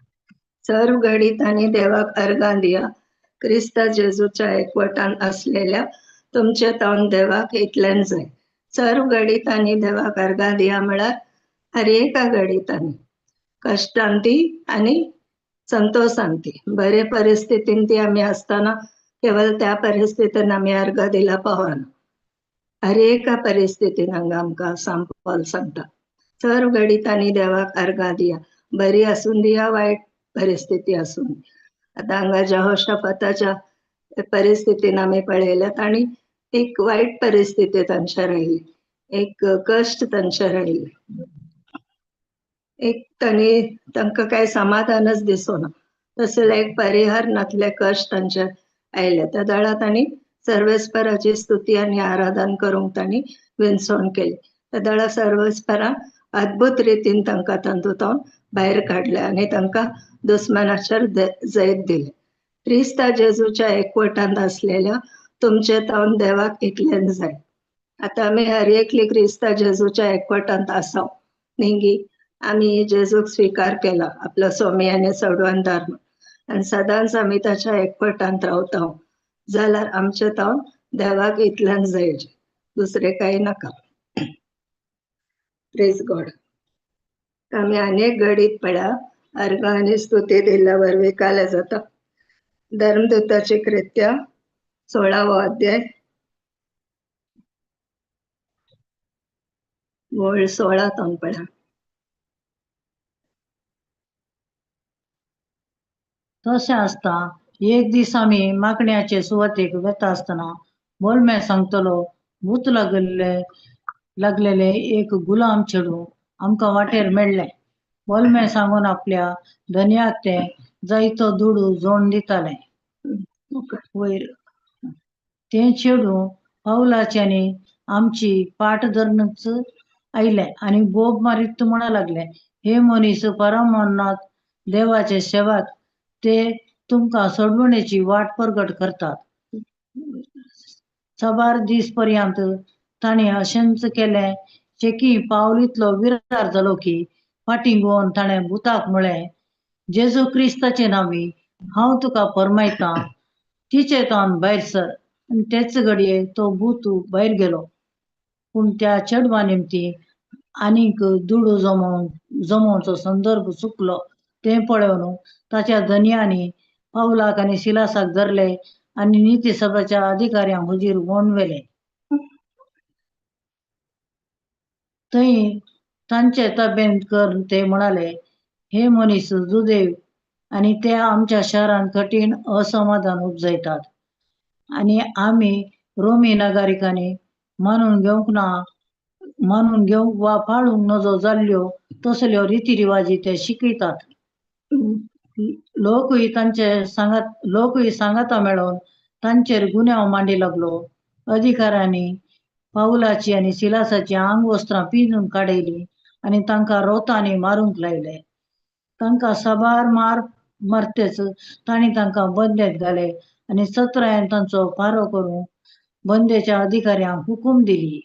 सर्व घडितांनी देवाक अर्गां दिया, क्रिस्ता जेजूच्या एकवटान असलेल्या तुमचे तावन देवाक इतलेंच जाय. सर्व घडितांनी देवाक अर्गां दिया म्हळ्यार हर एका घडितांनी, कश्टांती आनी संतोशांती, बरे परिस्थितीन ती आमी आसतना केवळ त्या परिस्थितीन आमी अर्गां दिला पावना. हर एका परिस्थितीन हांगा आमकां सांत पावल सांगता सर्व घडितांनी देवाक अर्गां दिया, बरी आसून दिया वायट परिस्थिती आसून. आतां हांगा जहोशाफाताच्या परिस्थितीन आमी पळयल्यात आनी एक वायट परिस्थिती तांचेर आयली, एक कश्ट तांचेर आयले, एक तांणी तांकां कांय समाधानच दिसना तसले एक परिहार नातले कश्ट तांचेर आयले. त्या दळा तांणी सर्वेस्पराची स्तुती आनी आराधन करूंक तांणी विनसवण केली. त्या दळा सर्वेस्परान अद्भुत रितीन तांकां तातूंत भायर काडले आनी तांकां दुस्मानाचेर जैत दिले. क्रिस्ता जेजूच्या एकवटांत आसलेल्या तुमचे तावन देवाक इतलेंच जाय. आतां आमी हर एकली क्रिस्ता जेजूच्या एकवटांत आसा न्ही, आमी जेजूक स्विकार केला आपलो स्वामी आनी सोडवणदार आनी सदांच आमी ताच्या एकवटांत रावता जाल्यार आमचे तावन देवाक इतल्यान जाय, दुसरें कांय नाका. Praise God. आमी अनेक घडीत पळया अर्गां आनी स्तुती दिल्ल्या वरवीं काले जाता. धर्मदूताची कृत्या 16वो अध्याय वळ 16 तावन पळया. तशें आसता एक दीस आमी मागण्याचे सुवातेक वेता आसतना बोलमे सांगतलो भूत लागलेले एक गुलाम चेडूं आमकां वाटेर मेळ्ळें. बोलमे सांगून आपल्या धनयाक तें जायतो दुडू जोडून दितालें. वयर तें चेडूं पावलाच्यांनी आमची पाट धरूनच आयलें आनी बोब मारीत म्हणा लागलें, हे मनीस परमनाथ देवाचे सेवाक, ते तुमकां सोडवणेची वाट प्रगट करतात. साबार दीस पर्यंत ताणें अशेंच केलें चेकी पावल इतलो विरार जालो की फाटीं घेवन ताणें भुताक म्हळें, जेजू क्रिस्ताचे नांवी हांव तुका फर्मायतां, तिचे तावन भायर सर. आनी तेच घडये तो भूत भायर गेलो. पूण त्या चेडवा निमती आनीक दुडू जमोवचो संदर्भ चुकलो तें पळोवन ताच्या धनयांनी पावलाक आनी सिलासाक धरले आनी निती सभाच्या अधिकाऱ्यांक हुजीर व्होण व्हेले. थंय तांचे ताब्यांत कर ते म्हणाले, हे मनीस जुदेव आनी ते आमच्या शहरांत कठीण असमाधान उपजयतात आनी आमी रोमी नागरिकांनी मानून घेवंक ना, मानून घेवंक वा पाळूंक नजो जाल्ल्यो तसल्यो रिती रिवाजी ते शिकयतात. लोकूय तांचे सांगात लोकूय सांगाता मेळोवन तांचेर गुन्यांव मांडी लागलो. अधिकाऱ्यांनी पावलाची आनी सिलासाची आंगवस्त्रां पिंजून काडयली आनी तांकां रोतांनी मारूंक लायले. तांकां साबार मार मारतेच तांणी तांकां बंदेत घाले आनी चत्रायेन तांचो पारो करूंक बंदेच्या अधिकाऱ्यांक हुकूम दिली.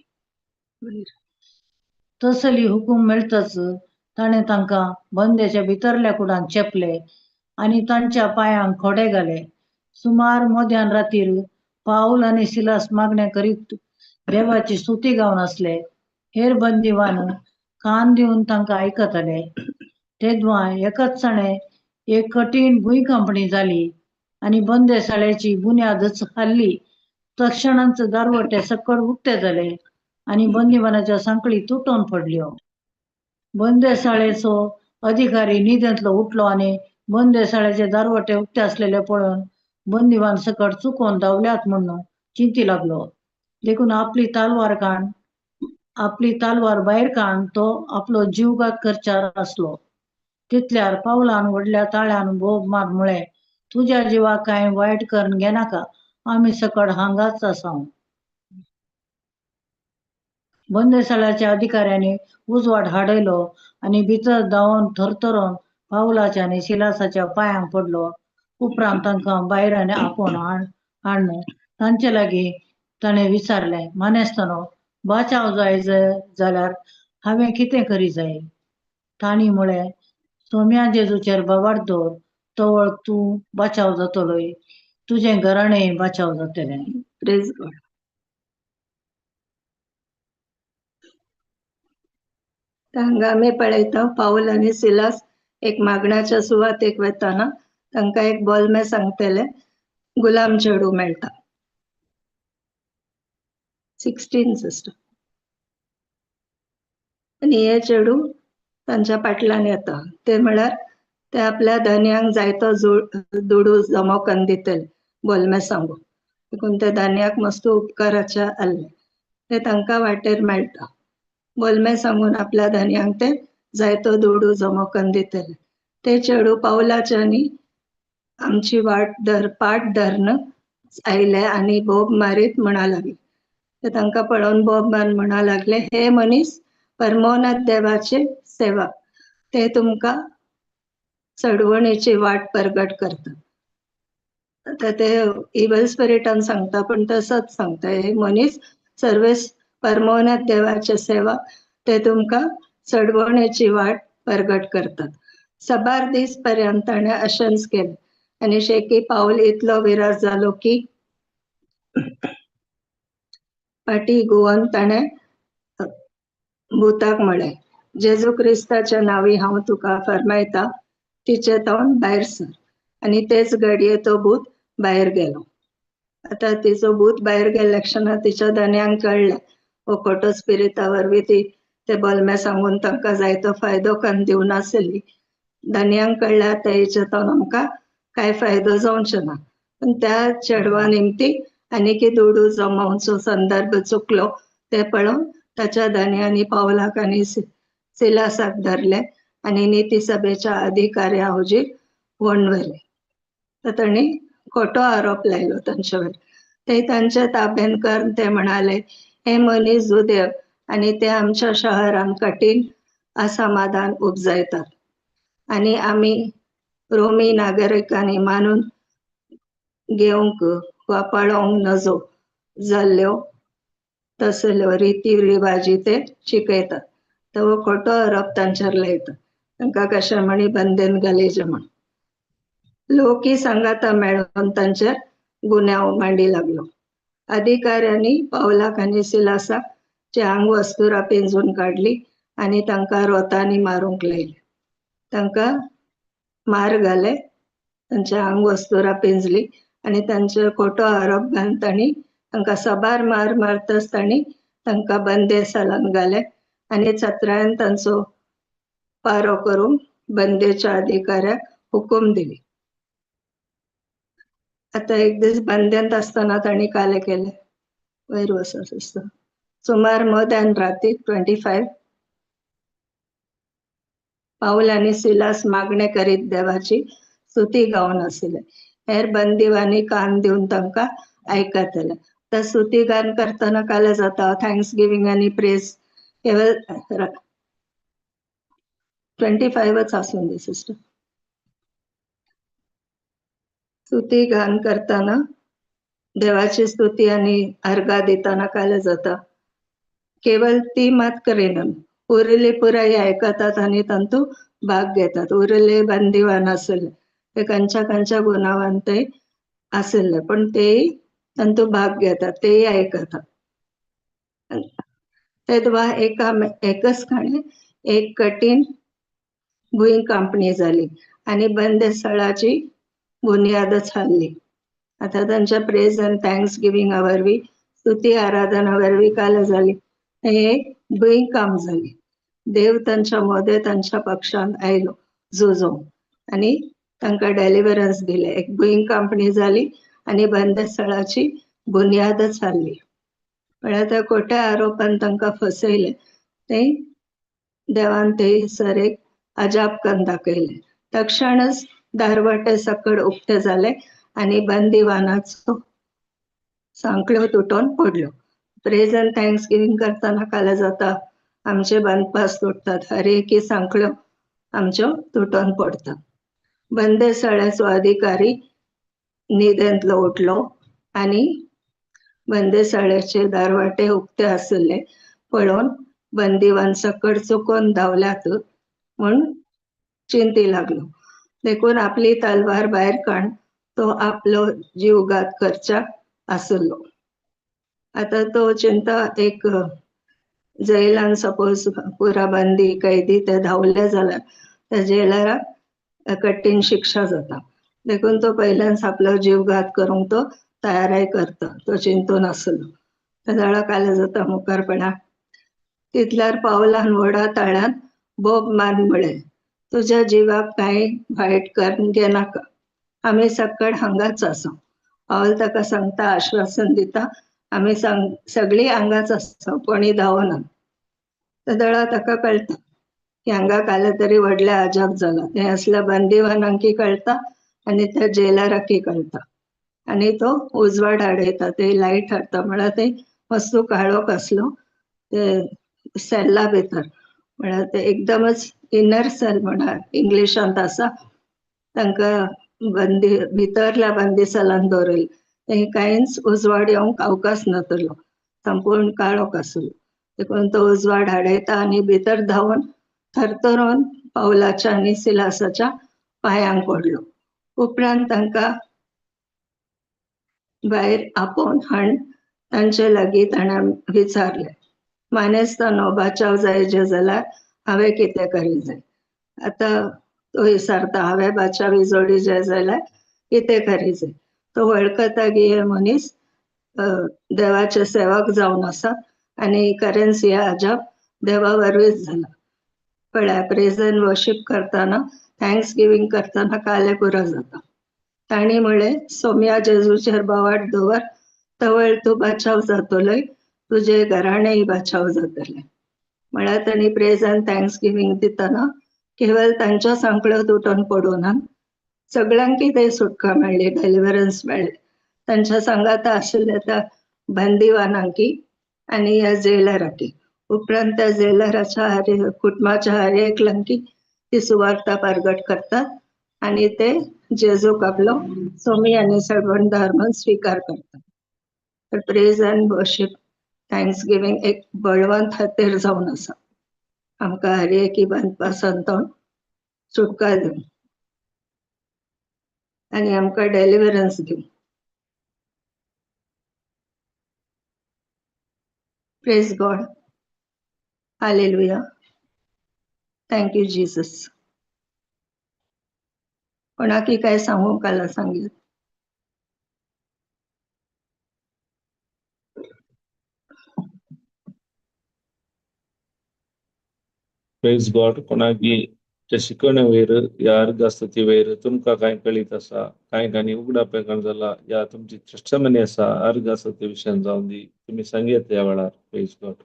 तसली हुकूम मेळतच ताणें तांकां बंदेच्या भितरल्या कुडांत चेपले आनी तांच्या पांयांक खोडे घाले. सुमार मध्यान रातीर पावल आनी सिलास मागणें करीत देवाची स्तुती गावन आसले. हेर बंदिवान कान दिवन तांकां आयकताले. तेदवां एकच जाणें एक कठीण भुंयकांपणी जाली आनी बंदेसाळेची बुन्यादच हाल्ली. तक्षणांच दारवटे सकळ उक्ते जाले आनी बंदिवानाच्या सांखळी तुटोन पडल्यो. बंदेसाळेचो अधिकारी न्हिदेंतलो उठलो आनी बंदेसाळेचे दारवटे उक्ते आसलेले पळोवन बंदिवान सकट चुकोवन धांवल्यात म्हणून चिंती लागलो. देखून आपली तालवार भायर काडून तो आपलो जीवघात करच्यार आसलो. तितल्यार पावलान व्हडल्या ताळ्यान बोब मार म्हळें, तुज्या जिवाक कांय वायट करून घेनाका, आमी सकट हांगाच आसाव. बंदेसाळ्याच्या अधिकाऱ्यांनी उजवाड हाडयलो आनी भितर धांवन थरथरोन पावलाच्या आनी सिलासाच्या पांयांक पडलो. उपरांत तांकां भायर आनी आपोवन हाडून तांचे लागीं ताणें विचारलें, मानेस्तानो, बाचाव जाय जाल्यार हांवें कितें करी जाय? तांणी म्हळें, सोम्या जेजूचेर बाबार दवर, तवळ तूं बाचाव जातलोय, तुजें घराणें बाचाव जातलें. Praise God. हांगा आमी पळयता पावल आनी सिलास एक मागण्याच्या सुवातेक वताना तांकां एक बोलमे सांगतले गुलाम चेडूं मेळटा. 16 सिस्टर. आनी हे चेडूं तांच्या फाटल्यान येता. ते म्हळ्यार ते आपल्या धनयांक जायतो दुडू जमो करून दितले बोलमे सांगू. देखून ते धनयाक मस्त उपकाराचे आसले. ते तांकां वाटेर मेळटा. बोलमे सांगून आपल्या धनयांक ते जायतो दुडू जमो करून दितले. ते चेडूं पावलाचे आनी आमची वाट पाट धरून आयले आनी बोब मारीत म्हणा लागले. ते तांकां पळोवन बोब मारून म्हणा लागले, हे मनीस परमोनाथ देवाचे सेवक, ते तुमकां चडवणेची वाट परगट करता. आतां ते इवल स्पिरिटान सांगता पण तसोच सांगता, हे मनीस सर्वेस परमोनाथ देवाचे सेवक, ते तुमकां चडवणेची वाट परगट करतात. सबार दीस पर्यंत ताणें अशेंच केलें आनी शेकी पावल इतलो विरास जालो की फाटी गोवन ताणें भुताक म्हळें, जेजू क्रिस्ताच्या नांवी हांव तुका फर्मायता, तिचे तोंड भायर सर. आनी तेच घडये तो भूत भायर गेलो. आतां तिचो भूत भायर गेल्ल्या क्षणा तिच्या धनयांक कळ्ळें हो खोटो स्पिरिता वरवीं ती ते बोलमे सांगून तांकां जायतो फायदो करून दिवनासली. धनयांक कळ्ळें आतां हेच्या तोंड आमकां कांय फायदो जावचो ना. पण त्या चेडवा निमती आनीक दुडू जमोवचो संदर्भ चुकलो ते पळोवन ताच्या धनयांनी पावलाक आनी सिलासाक धरले आनी निती सभेच्या अधिकाऱ्या हुजीर व्हरून व्हेले. तर तांणी खोटो आरोप लायलो तांच्यावर. ते तांच्या ताब्यान करून ते म्हणाले, हे मनीस जुदेव आनी ते आमच्या शहरान कठीण असमाधान उपजायतात आनी आमी रोमी नागरिकांनी मानून घेवंक वा पळोवंक नजो जाल्ल्यो तसल्यो रिती रिवाजी ते शिकयतात. तो खोटो आरोप तांचेर लायता, तांकां कशें म्हणी बंदेन घालीचे म्हण. लोकही सांगाता मेळून तांचेर गुन्यांव मांडी लागलो. अधिकाऱ्यांनी पावलाक आनी सिलासाक चे आंग वस्तुरा पिंजून काडली आनी तांकां रोतांनी मारूंक लायले. तांकां मार घाले, तांच्या आंग वस्तुरा पिंजली आनी तांचेर खोटो आरोप घालून तांणी तांकां सबार मार मारतच तांणी तांकां बंदेसालान घाले आनी चत्रायन तांचो पारो करूंक बंदेच्या अधिकाऱ्याक हुकूम दिली. आतां एक दीस बंद्यांत आसतना तांणी काले केले. वयर वचत आसता सुमार मध्यान राती 25 पावल आनी सिलास मागणे करीत देवाची स्तुती गावन आसले. हेर बंदिवांनी कान दिवन तांकां आयकतले. तर स्तुती गान करतना काले जाता, thanks giving आनी प्रेज केवळ 25च आसून दी सिस्टर. स्तुती गान करतना देवाची स्तुती आनी अर्घा दितना काले जाता, केवळ ती मात करिना, उरले पुराय आयकतात आनी तांतू भाग घेतात. उरले बंदिवान आसले ते खंयच्या खंयच्या गुन्यांवान ते आसले पण तेय तांतूत भाग घेतात, तेय आयकतात. तेदवा एका एकच खाणे एक कठीण भूंय कांपणी जाली आनी बंदेस्थळाची बुन्यादच हाल्ली. आतां तांच्या प्रेज आनी thanks गिविंगा वरवीं, स्तुती आराधना वरवीं काल जाली, एक भूंय काम जाली. देव तांच्या मदें तांच्या पक्षान आयलो झुजोवंक आनी तांकां डेलिवरन्स दिलें. एक भूंय कांपणी जाली आनी बंदेस्थळाची बुन्यादच हाल्ली. म्हळ्यार त्या खोट्या आरोपान तांकां फसयलें, ते देवान ते सर एक अजाप करून दाखयलें. तक्षणच दारवाटे सकड उक्ते जाले आनी बंदिवानाचो सांकळ्यो तुटोन पडल्यो. प्रेज आनी thanks giving करतना काल जाता, आमचे बांदपास तुटतात, हर एकी सांकळ्यो आमच्यो तुटोन पडटा. बंदेस्थळाचो अधिकारी न्हिदेंतलो उठलो आनी बंदेशाळेचे दारवाटे उक्ते आसले पळोवन बंदिवान सकड चुकोन धांवल्यात म्हूण चिंती लागलो. देखून आपली तलवार भायर काडून तो आपलो जीवघात करच्याक आसलो. आतां तो चिंता एक जेलान सपोज पुरा बंदी कैदी ते धांवले जाल्यार त्या जेलराक कठीण शिक्षा जाता. देखून तो पयल्यान आपलो जीवघात करूंक तो तयाराय करता, तो चिंतून आसलो. त्या काल जाता मुखारपणा तितल्यार पावलान व्हडा ताळ्यान बोब मारून म्हळें, तुज्या जिवाक कांय वायट करून घेनाका, आमी सकड हांगाच आसा. पावल ताका सांगता, आश्वासन दिता, आमी सगळीं हांगाच आसा, कोणी धांवना. तेदळा ताका कळटा की हांगा काल तरी व्हडलें अजाप जाला. तें असल्या बंदिवानांकी कळटा आनी त्या जेलराकी कळटा आनी तो उजवाड हाडयता, ते लायट हाडटा. म्हळ्यार ते वस्तू काळोख आसलो ते सेल्ला भितर, म्हळ्यार ते एकदमच इनर सेल म्हणा इंग्लिशांत आसा, तांकां बंदी भितरल्या बंदी सेलान दवरिल्लें. ते कांयच उजवाड येवंक अवकाश नातलो, संपूर्ण काळोख आसलो. देखून तो उजवाड हाडयता आनी भितर धांवन थरथरून पावलाच्या आनी सिलासाच्या पांयांक पडलो. उपरांत तांकां भायर आपोवन हाण तांचे लागीं ताणें विचारलें, मानेस्तानो बाचाव जायचे जाल्यार हांवें कितें करीत जाय? आतां तो विचारता, हांवें बाचावी जोडी जाय जाल्यार कितें करीत जाय? तो वळखता की हे मनीस देवाचे सेवक जावन आसा आनी खरेंच हे अजाप देवा वरवींच जाला. पळय, प्रेज एंड वर्शीप करतना, thanks giving करतना काले पुरो जाता. तांणी म्हळें, सोम्या जेजूचेर बोवाट दवर, तवळ तूं बाचाव जातलोय, तुजे घराणेय बाचाव जातलें. म्हळ्यार तांणी प्रेज आनी thanks giving दितना केवळ तांच्या सांकळ्यो तुटोन पडूं ना, सगळ्यांकी ते सुटका मेळ्ळी, डेलिवरन्स मेळ्ळें. तांच्या सांगाता आशिल्ल्या त्या बंदिवानांकी आनी ह्या जेलराकी. उपरांत त्या जेलराच्या हर कुटुंबाच्या हर एकल्यांकी ती सुवार्ता परगट करतात आनी ते जेजूक आपलो सोमी आनी सडवणदार म्हूण स्विकार करतात. तर praise and worship, thanks giving एक बळवंत हतेर जावन आसा, आमकां हर एकी बांदपासान सुटका दिवन आनी आमकां डेलिवरन्स दिवन. Praise God, hallelujah, thank you Jesus. कोणाकी काय सांगू काला सांगेल? प्रेज गॉड. कोणाकी ते शिकवणे वयर या अर्घास्तुती वयर तुमकां कांय कळीत आसा, कांय कांय उगडापेकाण जाला या तुमची टेस्टमनी आसा अर्घास्तुती विशयान जावन दी, तुमी सांगयत ह्या वेळार. Praise God.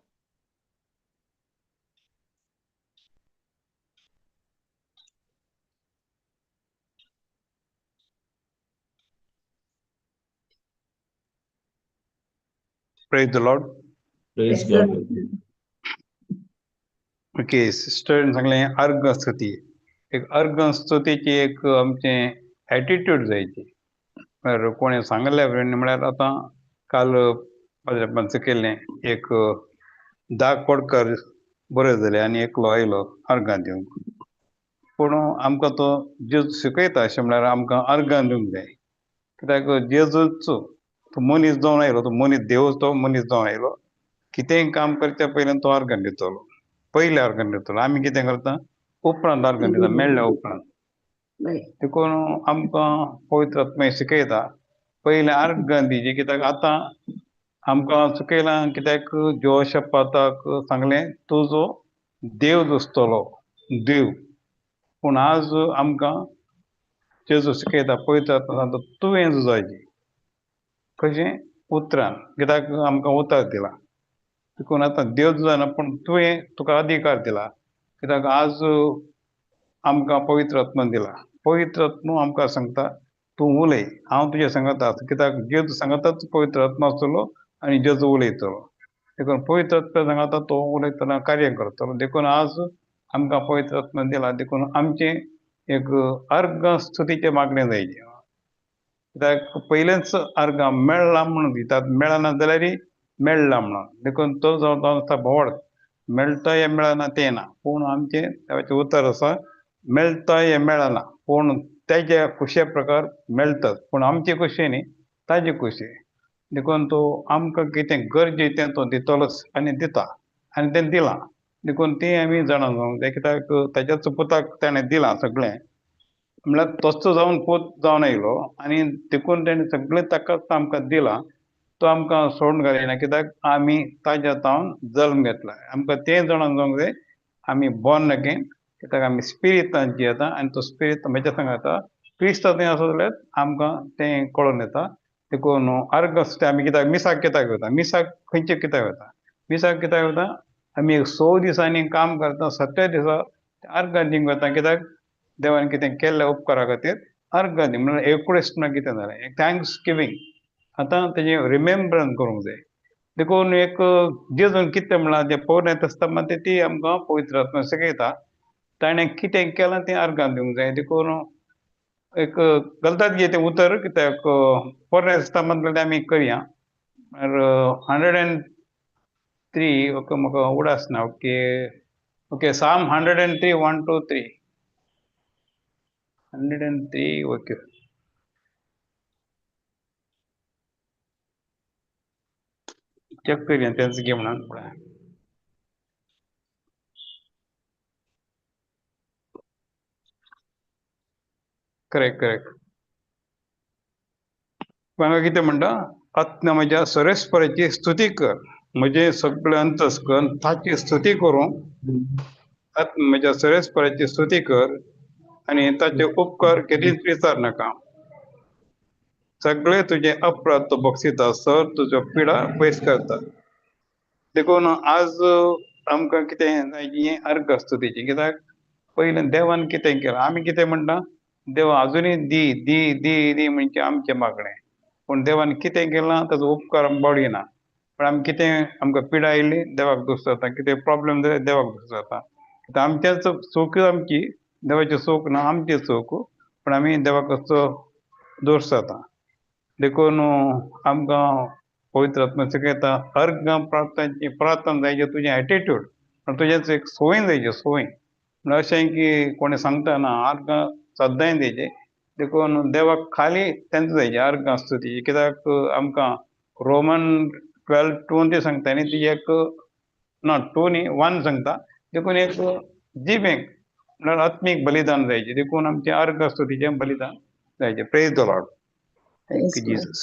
Praise the Lord. Praise God. Okay, सिस्टरीन सांगलें अर्घ स्तुती. एक अर्घ स्तुतीची एक आमचें एटिट्यूड जायची. म्हळ्यार कोणें सांगलें म्हळ्यार आतां काल पंच केल्लें एक 10 कोडकर बरे जाले आनी एकलो आयलो अर्घां दिवंक. पूण आमकां तो जेजू शिकयता अशें म्हळ्यार आमकां अर्घां दिवंक जाय. कित्याक जेजूच तो मनीस जावन आयलो, तो मनीस देवच, तो मनीस जावन आयलो. कितेंय काम करच्या पयलीं तो अर्गण दितलो, पयलें अर्गण दितलो. आमी कितें करता, उपरांत अर्गण दिता, मेळ्ळ्या उपरांत. देखून आमकां पवित्र आत्मा शिकयता पयलें अर्गण दिवचें. कित्याक आतां आमकां चुकयलां, कित्याक जोशपाताक सांगलें तुजो देव दिसतलो देव, पूण आज आमकां जेजू शिकयता पवित्र आत्मा सांगता तुवें झुजायची कशें उतरान, कित्याक आमकां उतर दिलां. देखून आतां देव जायना पूण तुवें तुका अधिकार दिला, कित्याक आज आमकां पवित्र आत्मा दिला. पवित्र आत्मा आमकां सांगता तूं उलय, हांव तुज्या सांगता आसा. कित्याक जेजू सांगताच पवित्र आत्मा आसतलो आनी जेजू उलयतलो. देखून पवित्र आत्मा सांगता तो उलयतना कार्य करतलो. देखून आज आमकां पवित्र आत्मा दिला. देखून आमचें एक अर्घ स्तुतीचें मागणें जायचें, कित्याक पयलेंच अर्घ मेळ्ळा म्हणून दितात, मेळना जाल्यार मेळ्ळा म्हणून. देखून तो जावन आसा भोवड, मेळटा या मेळना तें ना, पूण आमचें देवाचें उतर आसा मेळटा या मेळना पूण तेज्या खुशे प्रकार मेळटात, पूण आमचे खुशे न्ही ताजे खुशे. देखून तो आमकां कितें गरजेचें तो दितलोच आनी दिता आनी तें दिलां. देखून तें आमी जाणा जावंक जाय, कित्याक ताज्याच पुताक ताणें दिलां सगळें, म्हणल्यार तसो जावन पूत जावन आयलो आनी देखून तेणें सगळें ताकाच आमकां दिलां. तो आमकां सोडून घालिना, कित्याक आमी ताज्या जावन जल्म घेतला. आमकां तें जाणा जावंक जाय आमी बॉर्न अगेन, कित्याक आमी स्पिरितान जियेता आनी तो स्पिरीत म्हज्या सांगता क्रिस्तांत आसा जाल्यार आमकां तें कळोन येता. देखून अर्घ आमी कित्याक मिसाक कित्याक वता, मिसाक खंयचे कित्याक वता, मिसाक कित्याक वता, आमी एक 6 दिसांनी काम करता, 7व्या दिसा अर्घ दिवंक वता, कित्याक देवान कितें केल्ल्या उपकारा खातीर अर्घ दी म्हणल्यार एकुणीस म्हणल्यार कितें जालें एक thanks giving. आतां तेजें रिमेम्बरन्स करूंक जाय. देखून एक जेजून कितें म्हणलां जें पोरणे तेस्तामांत ती आमकां पवित्र आत्मा शिकयता, ताणें कितें केलां तें अर्घान दिवंक जाय. देखून एक गलतात घे तें उतर, कित्याक पोरणे तेस्तामांतलें आमी करया. 103 ओके म्हाका उडास ना. ओके ओके साम 103 1 2 3 103 ओके चेक करूया तेंच घे म्हणून पळय. Correct correct. हांगा कितें म्हणटा, आत्म्या म्हज्या सरेस्पराची स्तुती कर, म्हजें सगळें अंतस्करण ताची स्तुती करूं. आत्मा म्हज्या सरेस्पराची स्तुती कर आनी ताचे उपकार केदींच विचार नाका. सगळे तुजे अपराध तो बक्षिता, सर तुज्यो पिडा पयस करता. देखून आज आमकां कितें हें अर्घ स्तुतीची, कित्याक पयलें देवान कितें केलां, आमी कितें म्हणटा देव आजुनूय दी दी दी दी म्हणजे आमचें मागणें, पूण देवान कितें केलां ताचो उपकार आमकां बावडीना. पण आमी कितें आमकां पिडा आयली देवाक दोश जाता, कितें प्रॉब्लम जाले देवाक दोश जाता. आमचेच चूक आमची, देवाची चूक ना, आमची चूक, पूण आमी देवाक असो दोश जाता. देखून आमकां पवित्र आत्मा शिकयता अर्घ प्रार्थनाची प्रार्थना जायची तुजें एटिट्यूड, पण तुजेंच एक संवय जायची संवय. म्हणल्यार अशें की कोणी सांगता ना अर्घ सद्दांय दिवचें. देखून देवाक खाली तेंच जायचें अर्घ स्तुती, कित्याक आमकां रोमन 12:2 ती सांगता न्ही, ती एक ना 2 न्ही 1 सांगता. देखून एक जिबेक म्हणल्यार आत्मीक बलिदान जायचें. देखून आमचें अर्घ स्तुतीचें बलिदान जायचें. Praise the Lord. Thank you Jesus.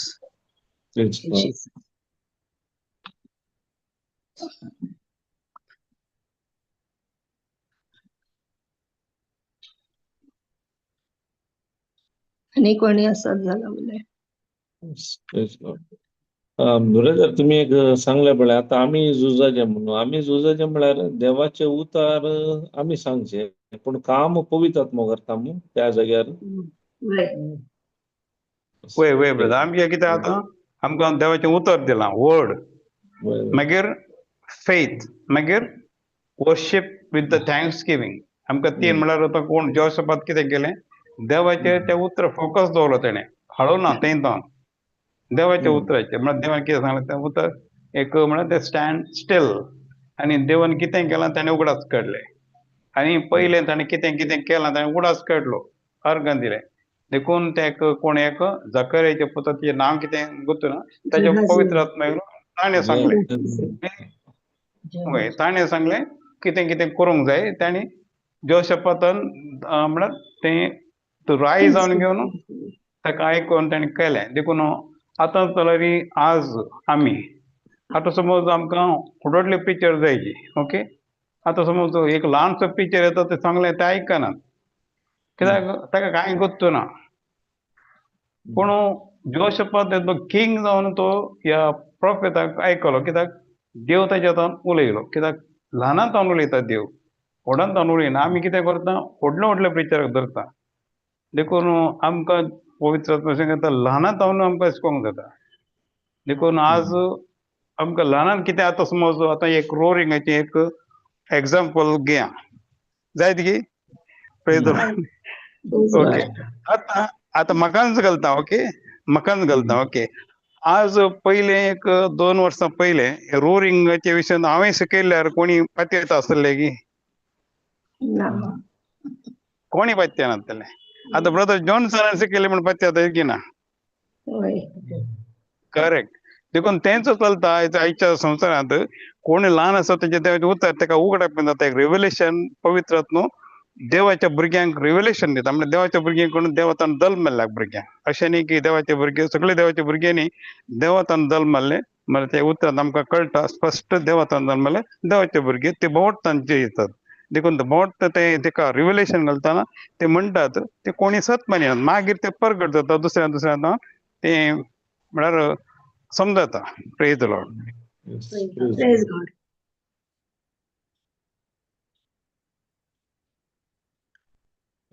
आनी कोणी आसत जाल्यार उलय. ब्रदर तुमी एक सांगलें पळय आतां आमी झुजाचें म्हणून, आमी झुजाचें म्हळ्यार देवाचे उतार आमी सांगचे, पूण काम पवित्र आत्मो करता मू त्या जाग्यार. वय वय ब्रदर, आमचें कितें आतां आमकां देवाचें उतर दिलां वर्ड, मागीर फेथ, मागीर worship with the thanks giving. आमकां तीन म्हणल्यार आतां कोण जोशपात कितें केलें देवाचेर तें उतर फोकस दवरलो तेणें, हाडो ना तें जावन देवाच्या उतराचेर. म्हळ्यार देवान कितें सांगलें तें उतर एक म्हळ्यार तें स्टँड स्टील, आनी देवान कितें केलां तेणें उगडास काडलें, आनी पयलें ताणें कितें कितें केलां ताणें उगडास काडलो, अर्गां दिलें. देखून ते कोण एक जकरियाच्या पुता तिचें नांव कितें गुत्त ना ताच्या पवित्र आत्मा येवन ताणें सांगलें, हय ताणें सांगलें कितें कितें करूंक जाय. ताणें जोशपातान म्हळ्यार तें राय जावन घेवन ताका आयकून ताणें केलें. देखून आतां जाल्यार आज आमी आतां समज आमकां व्हडले पिक्चर जायची, ओके, आतां समज एक ल्हानसो पिक्चर येता तें सांगलें तें आयकनात कित्याक ताका कांय गोत्त ना. पूण जोशपात किंग जावन तो ह्या प्रोफेताक आयकलो कित्याक देव ताच्या हातान उलयलो. कित्याक ल्हानांत तावन उलयता देव, व्हडान तावन उलयना. आमी कितें करता व्हडले व्हडले पिक्चराक धरता. देखून आमकां पवित्र आत्मा सांगता ल्हानांत तावन आमकां शिकोवंक जाता. देखून आज आमकां ल्हानान कितें आतां समज आतां एक रोरिंगाचें एक एग्जाम्पल घेया जायत की ओके. आतां आतां म्हाकाच घालता, ओके म्हाकाच घालता, ओके. आज पयलें एक 2 वर्सां पयलें रोरिंगाचे विशयान हांवें शिकयल्यार कोणी पातयेता आसले की कोणी पातये नासतले. आतां ब्रदर जॉन्सनान शिकयलें म्हण पातयेता की ना, करेक्ट. देखून तेंच चलता आयच्या संवसारांत. कोण ल्हान आसा तेजे देवाचें उतर ताका उगडप जाता, एक रिव्हेलेशन पवित्र आत्मो देवाच्या भुरग्यांक रिव्हेलेशन दिता. म्हणजे देवाच्या भुरग्यांक कडून देवतान दल मारल्या भुरग्यांक, अशें न्ही की देवाचे भुरगे सगळे देवाच्या भुरग्यांनी देवतान दल मारले म्हळ्यार ते उतरांत आमकां कळटा स्पश्ट देवतान दल मारले देवाचे भुरगे ते बोट तांचे येतात. देखून बोट ते तेका रिव्हेलेशन घालतना ते म्हणटात ते कोणी सत मानिनात, मागीर ते परगट जाता दुसऱ्या दुसऱ्या ते म्हळ्यार समजता. Praise the Lord. Praise God.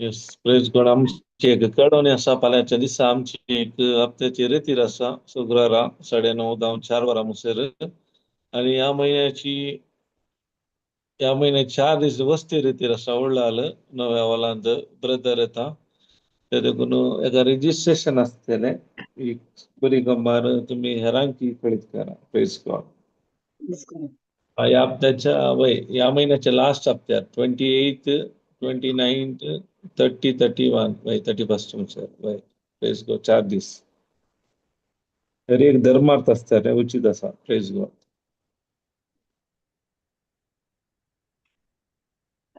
Yes, praise God. आमची एक कळवणी आसा फाल्यांच्या दिसा आमची एक हप्त्याची रेतीर आसा शुक्रारा 9:30 जावन 4 वरां मुसर. आनी ह्या म्हयन्याची ह्या म्हयन्याक 4 दीस वस्ती रेतीर आसा व्हडला नव्या वलांत ब्रदर येता ते देखून एका रेजिस्ट्रेशन आसतलें एक बरी गंबार तुमी हेरांकी कळीत करा. Praise God. ह्या हप्त्याच्या वय ह्या म्हयन्याच्या लास्ट हप्त्यार 28, 29, 30, 31 वय 31 सर वय. प्रेज गॉड. 4 दीस तरी एक धर्मार्थ आसता रे उचित आसा. Praise God.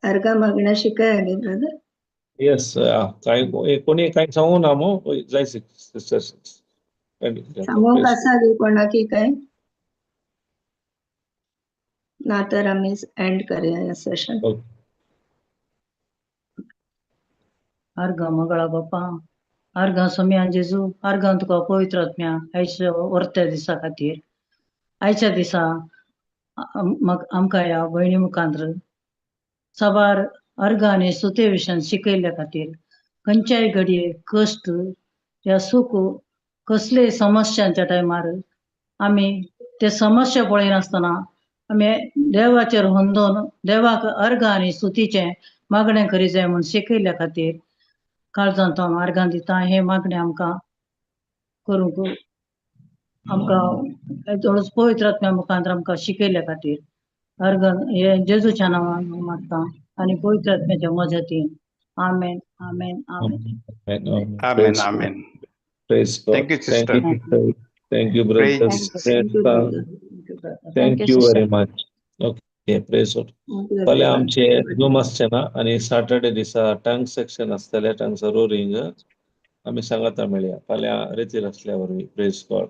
अर्गा मागण्या शिकाय न्ही ब्रदर? येस, काय कोणी काय सांगू ना मो जाय सिस्टर सांगूंक आसा गी कोणाकी काय ना तर आमी एंड करया हें सेशन. अर्घ मगळा बापा, अर्घ सोम्या जेजू, अर्घ तुका पवित्र आत्म्या आयच्या वर्त्या दिसा खातीर. आयच्या दिसा आमकां ह्या भयणी मुखांत साबार अर्घ आनी सुते विशयान शिकयल्ल्या खातीर खंयच्याय घडये कश्ट या सुख कसलेय समस्यांच्या टायमार आमी ते समस्या पळयनासतना आमी देवाचेर होंदोन देवाक अर्घ आनी स्तुतीचें मागणें करी जाय म्हूण शिकयल्ल्या खातीर काळजांत हांव अर्घां दिता. हें मागणें आमकां करूंक आमकां पवित्र आत्म्या मुखांत आमकां शिकयल्ल्या खातीर अर्घ हे जेजूच्या नांवान मागता आनी पवित्र आत्म्याच्या मजतीन. आमेन, आमेन, आमेन. आमेन, आमेन. Praise God. Thank you, sister. Thank you, brothers. Praise Thank you very much. Okay, praise God. फाल्यां आमचे झूम आसचे ना आनी सॅटर्डे दिसा टंग सेक्शन आसतलें, टंग्स रोरिंग आमी सांगाता मेळया फाल्यां रेतीर आसल्या वरवीं. Praise God.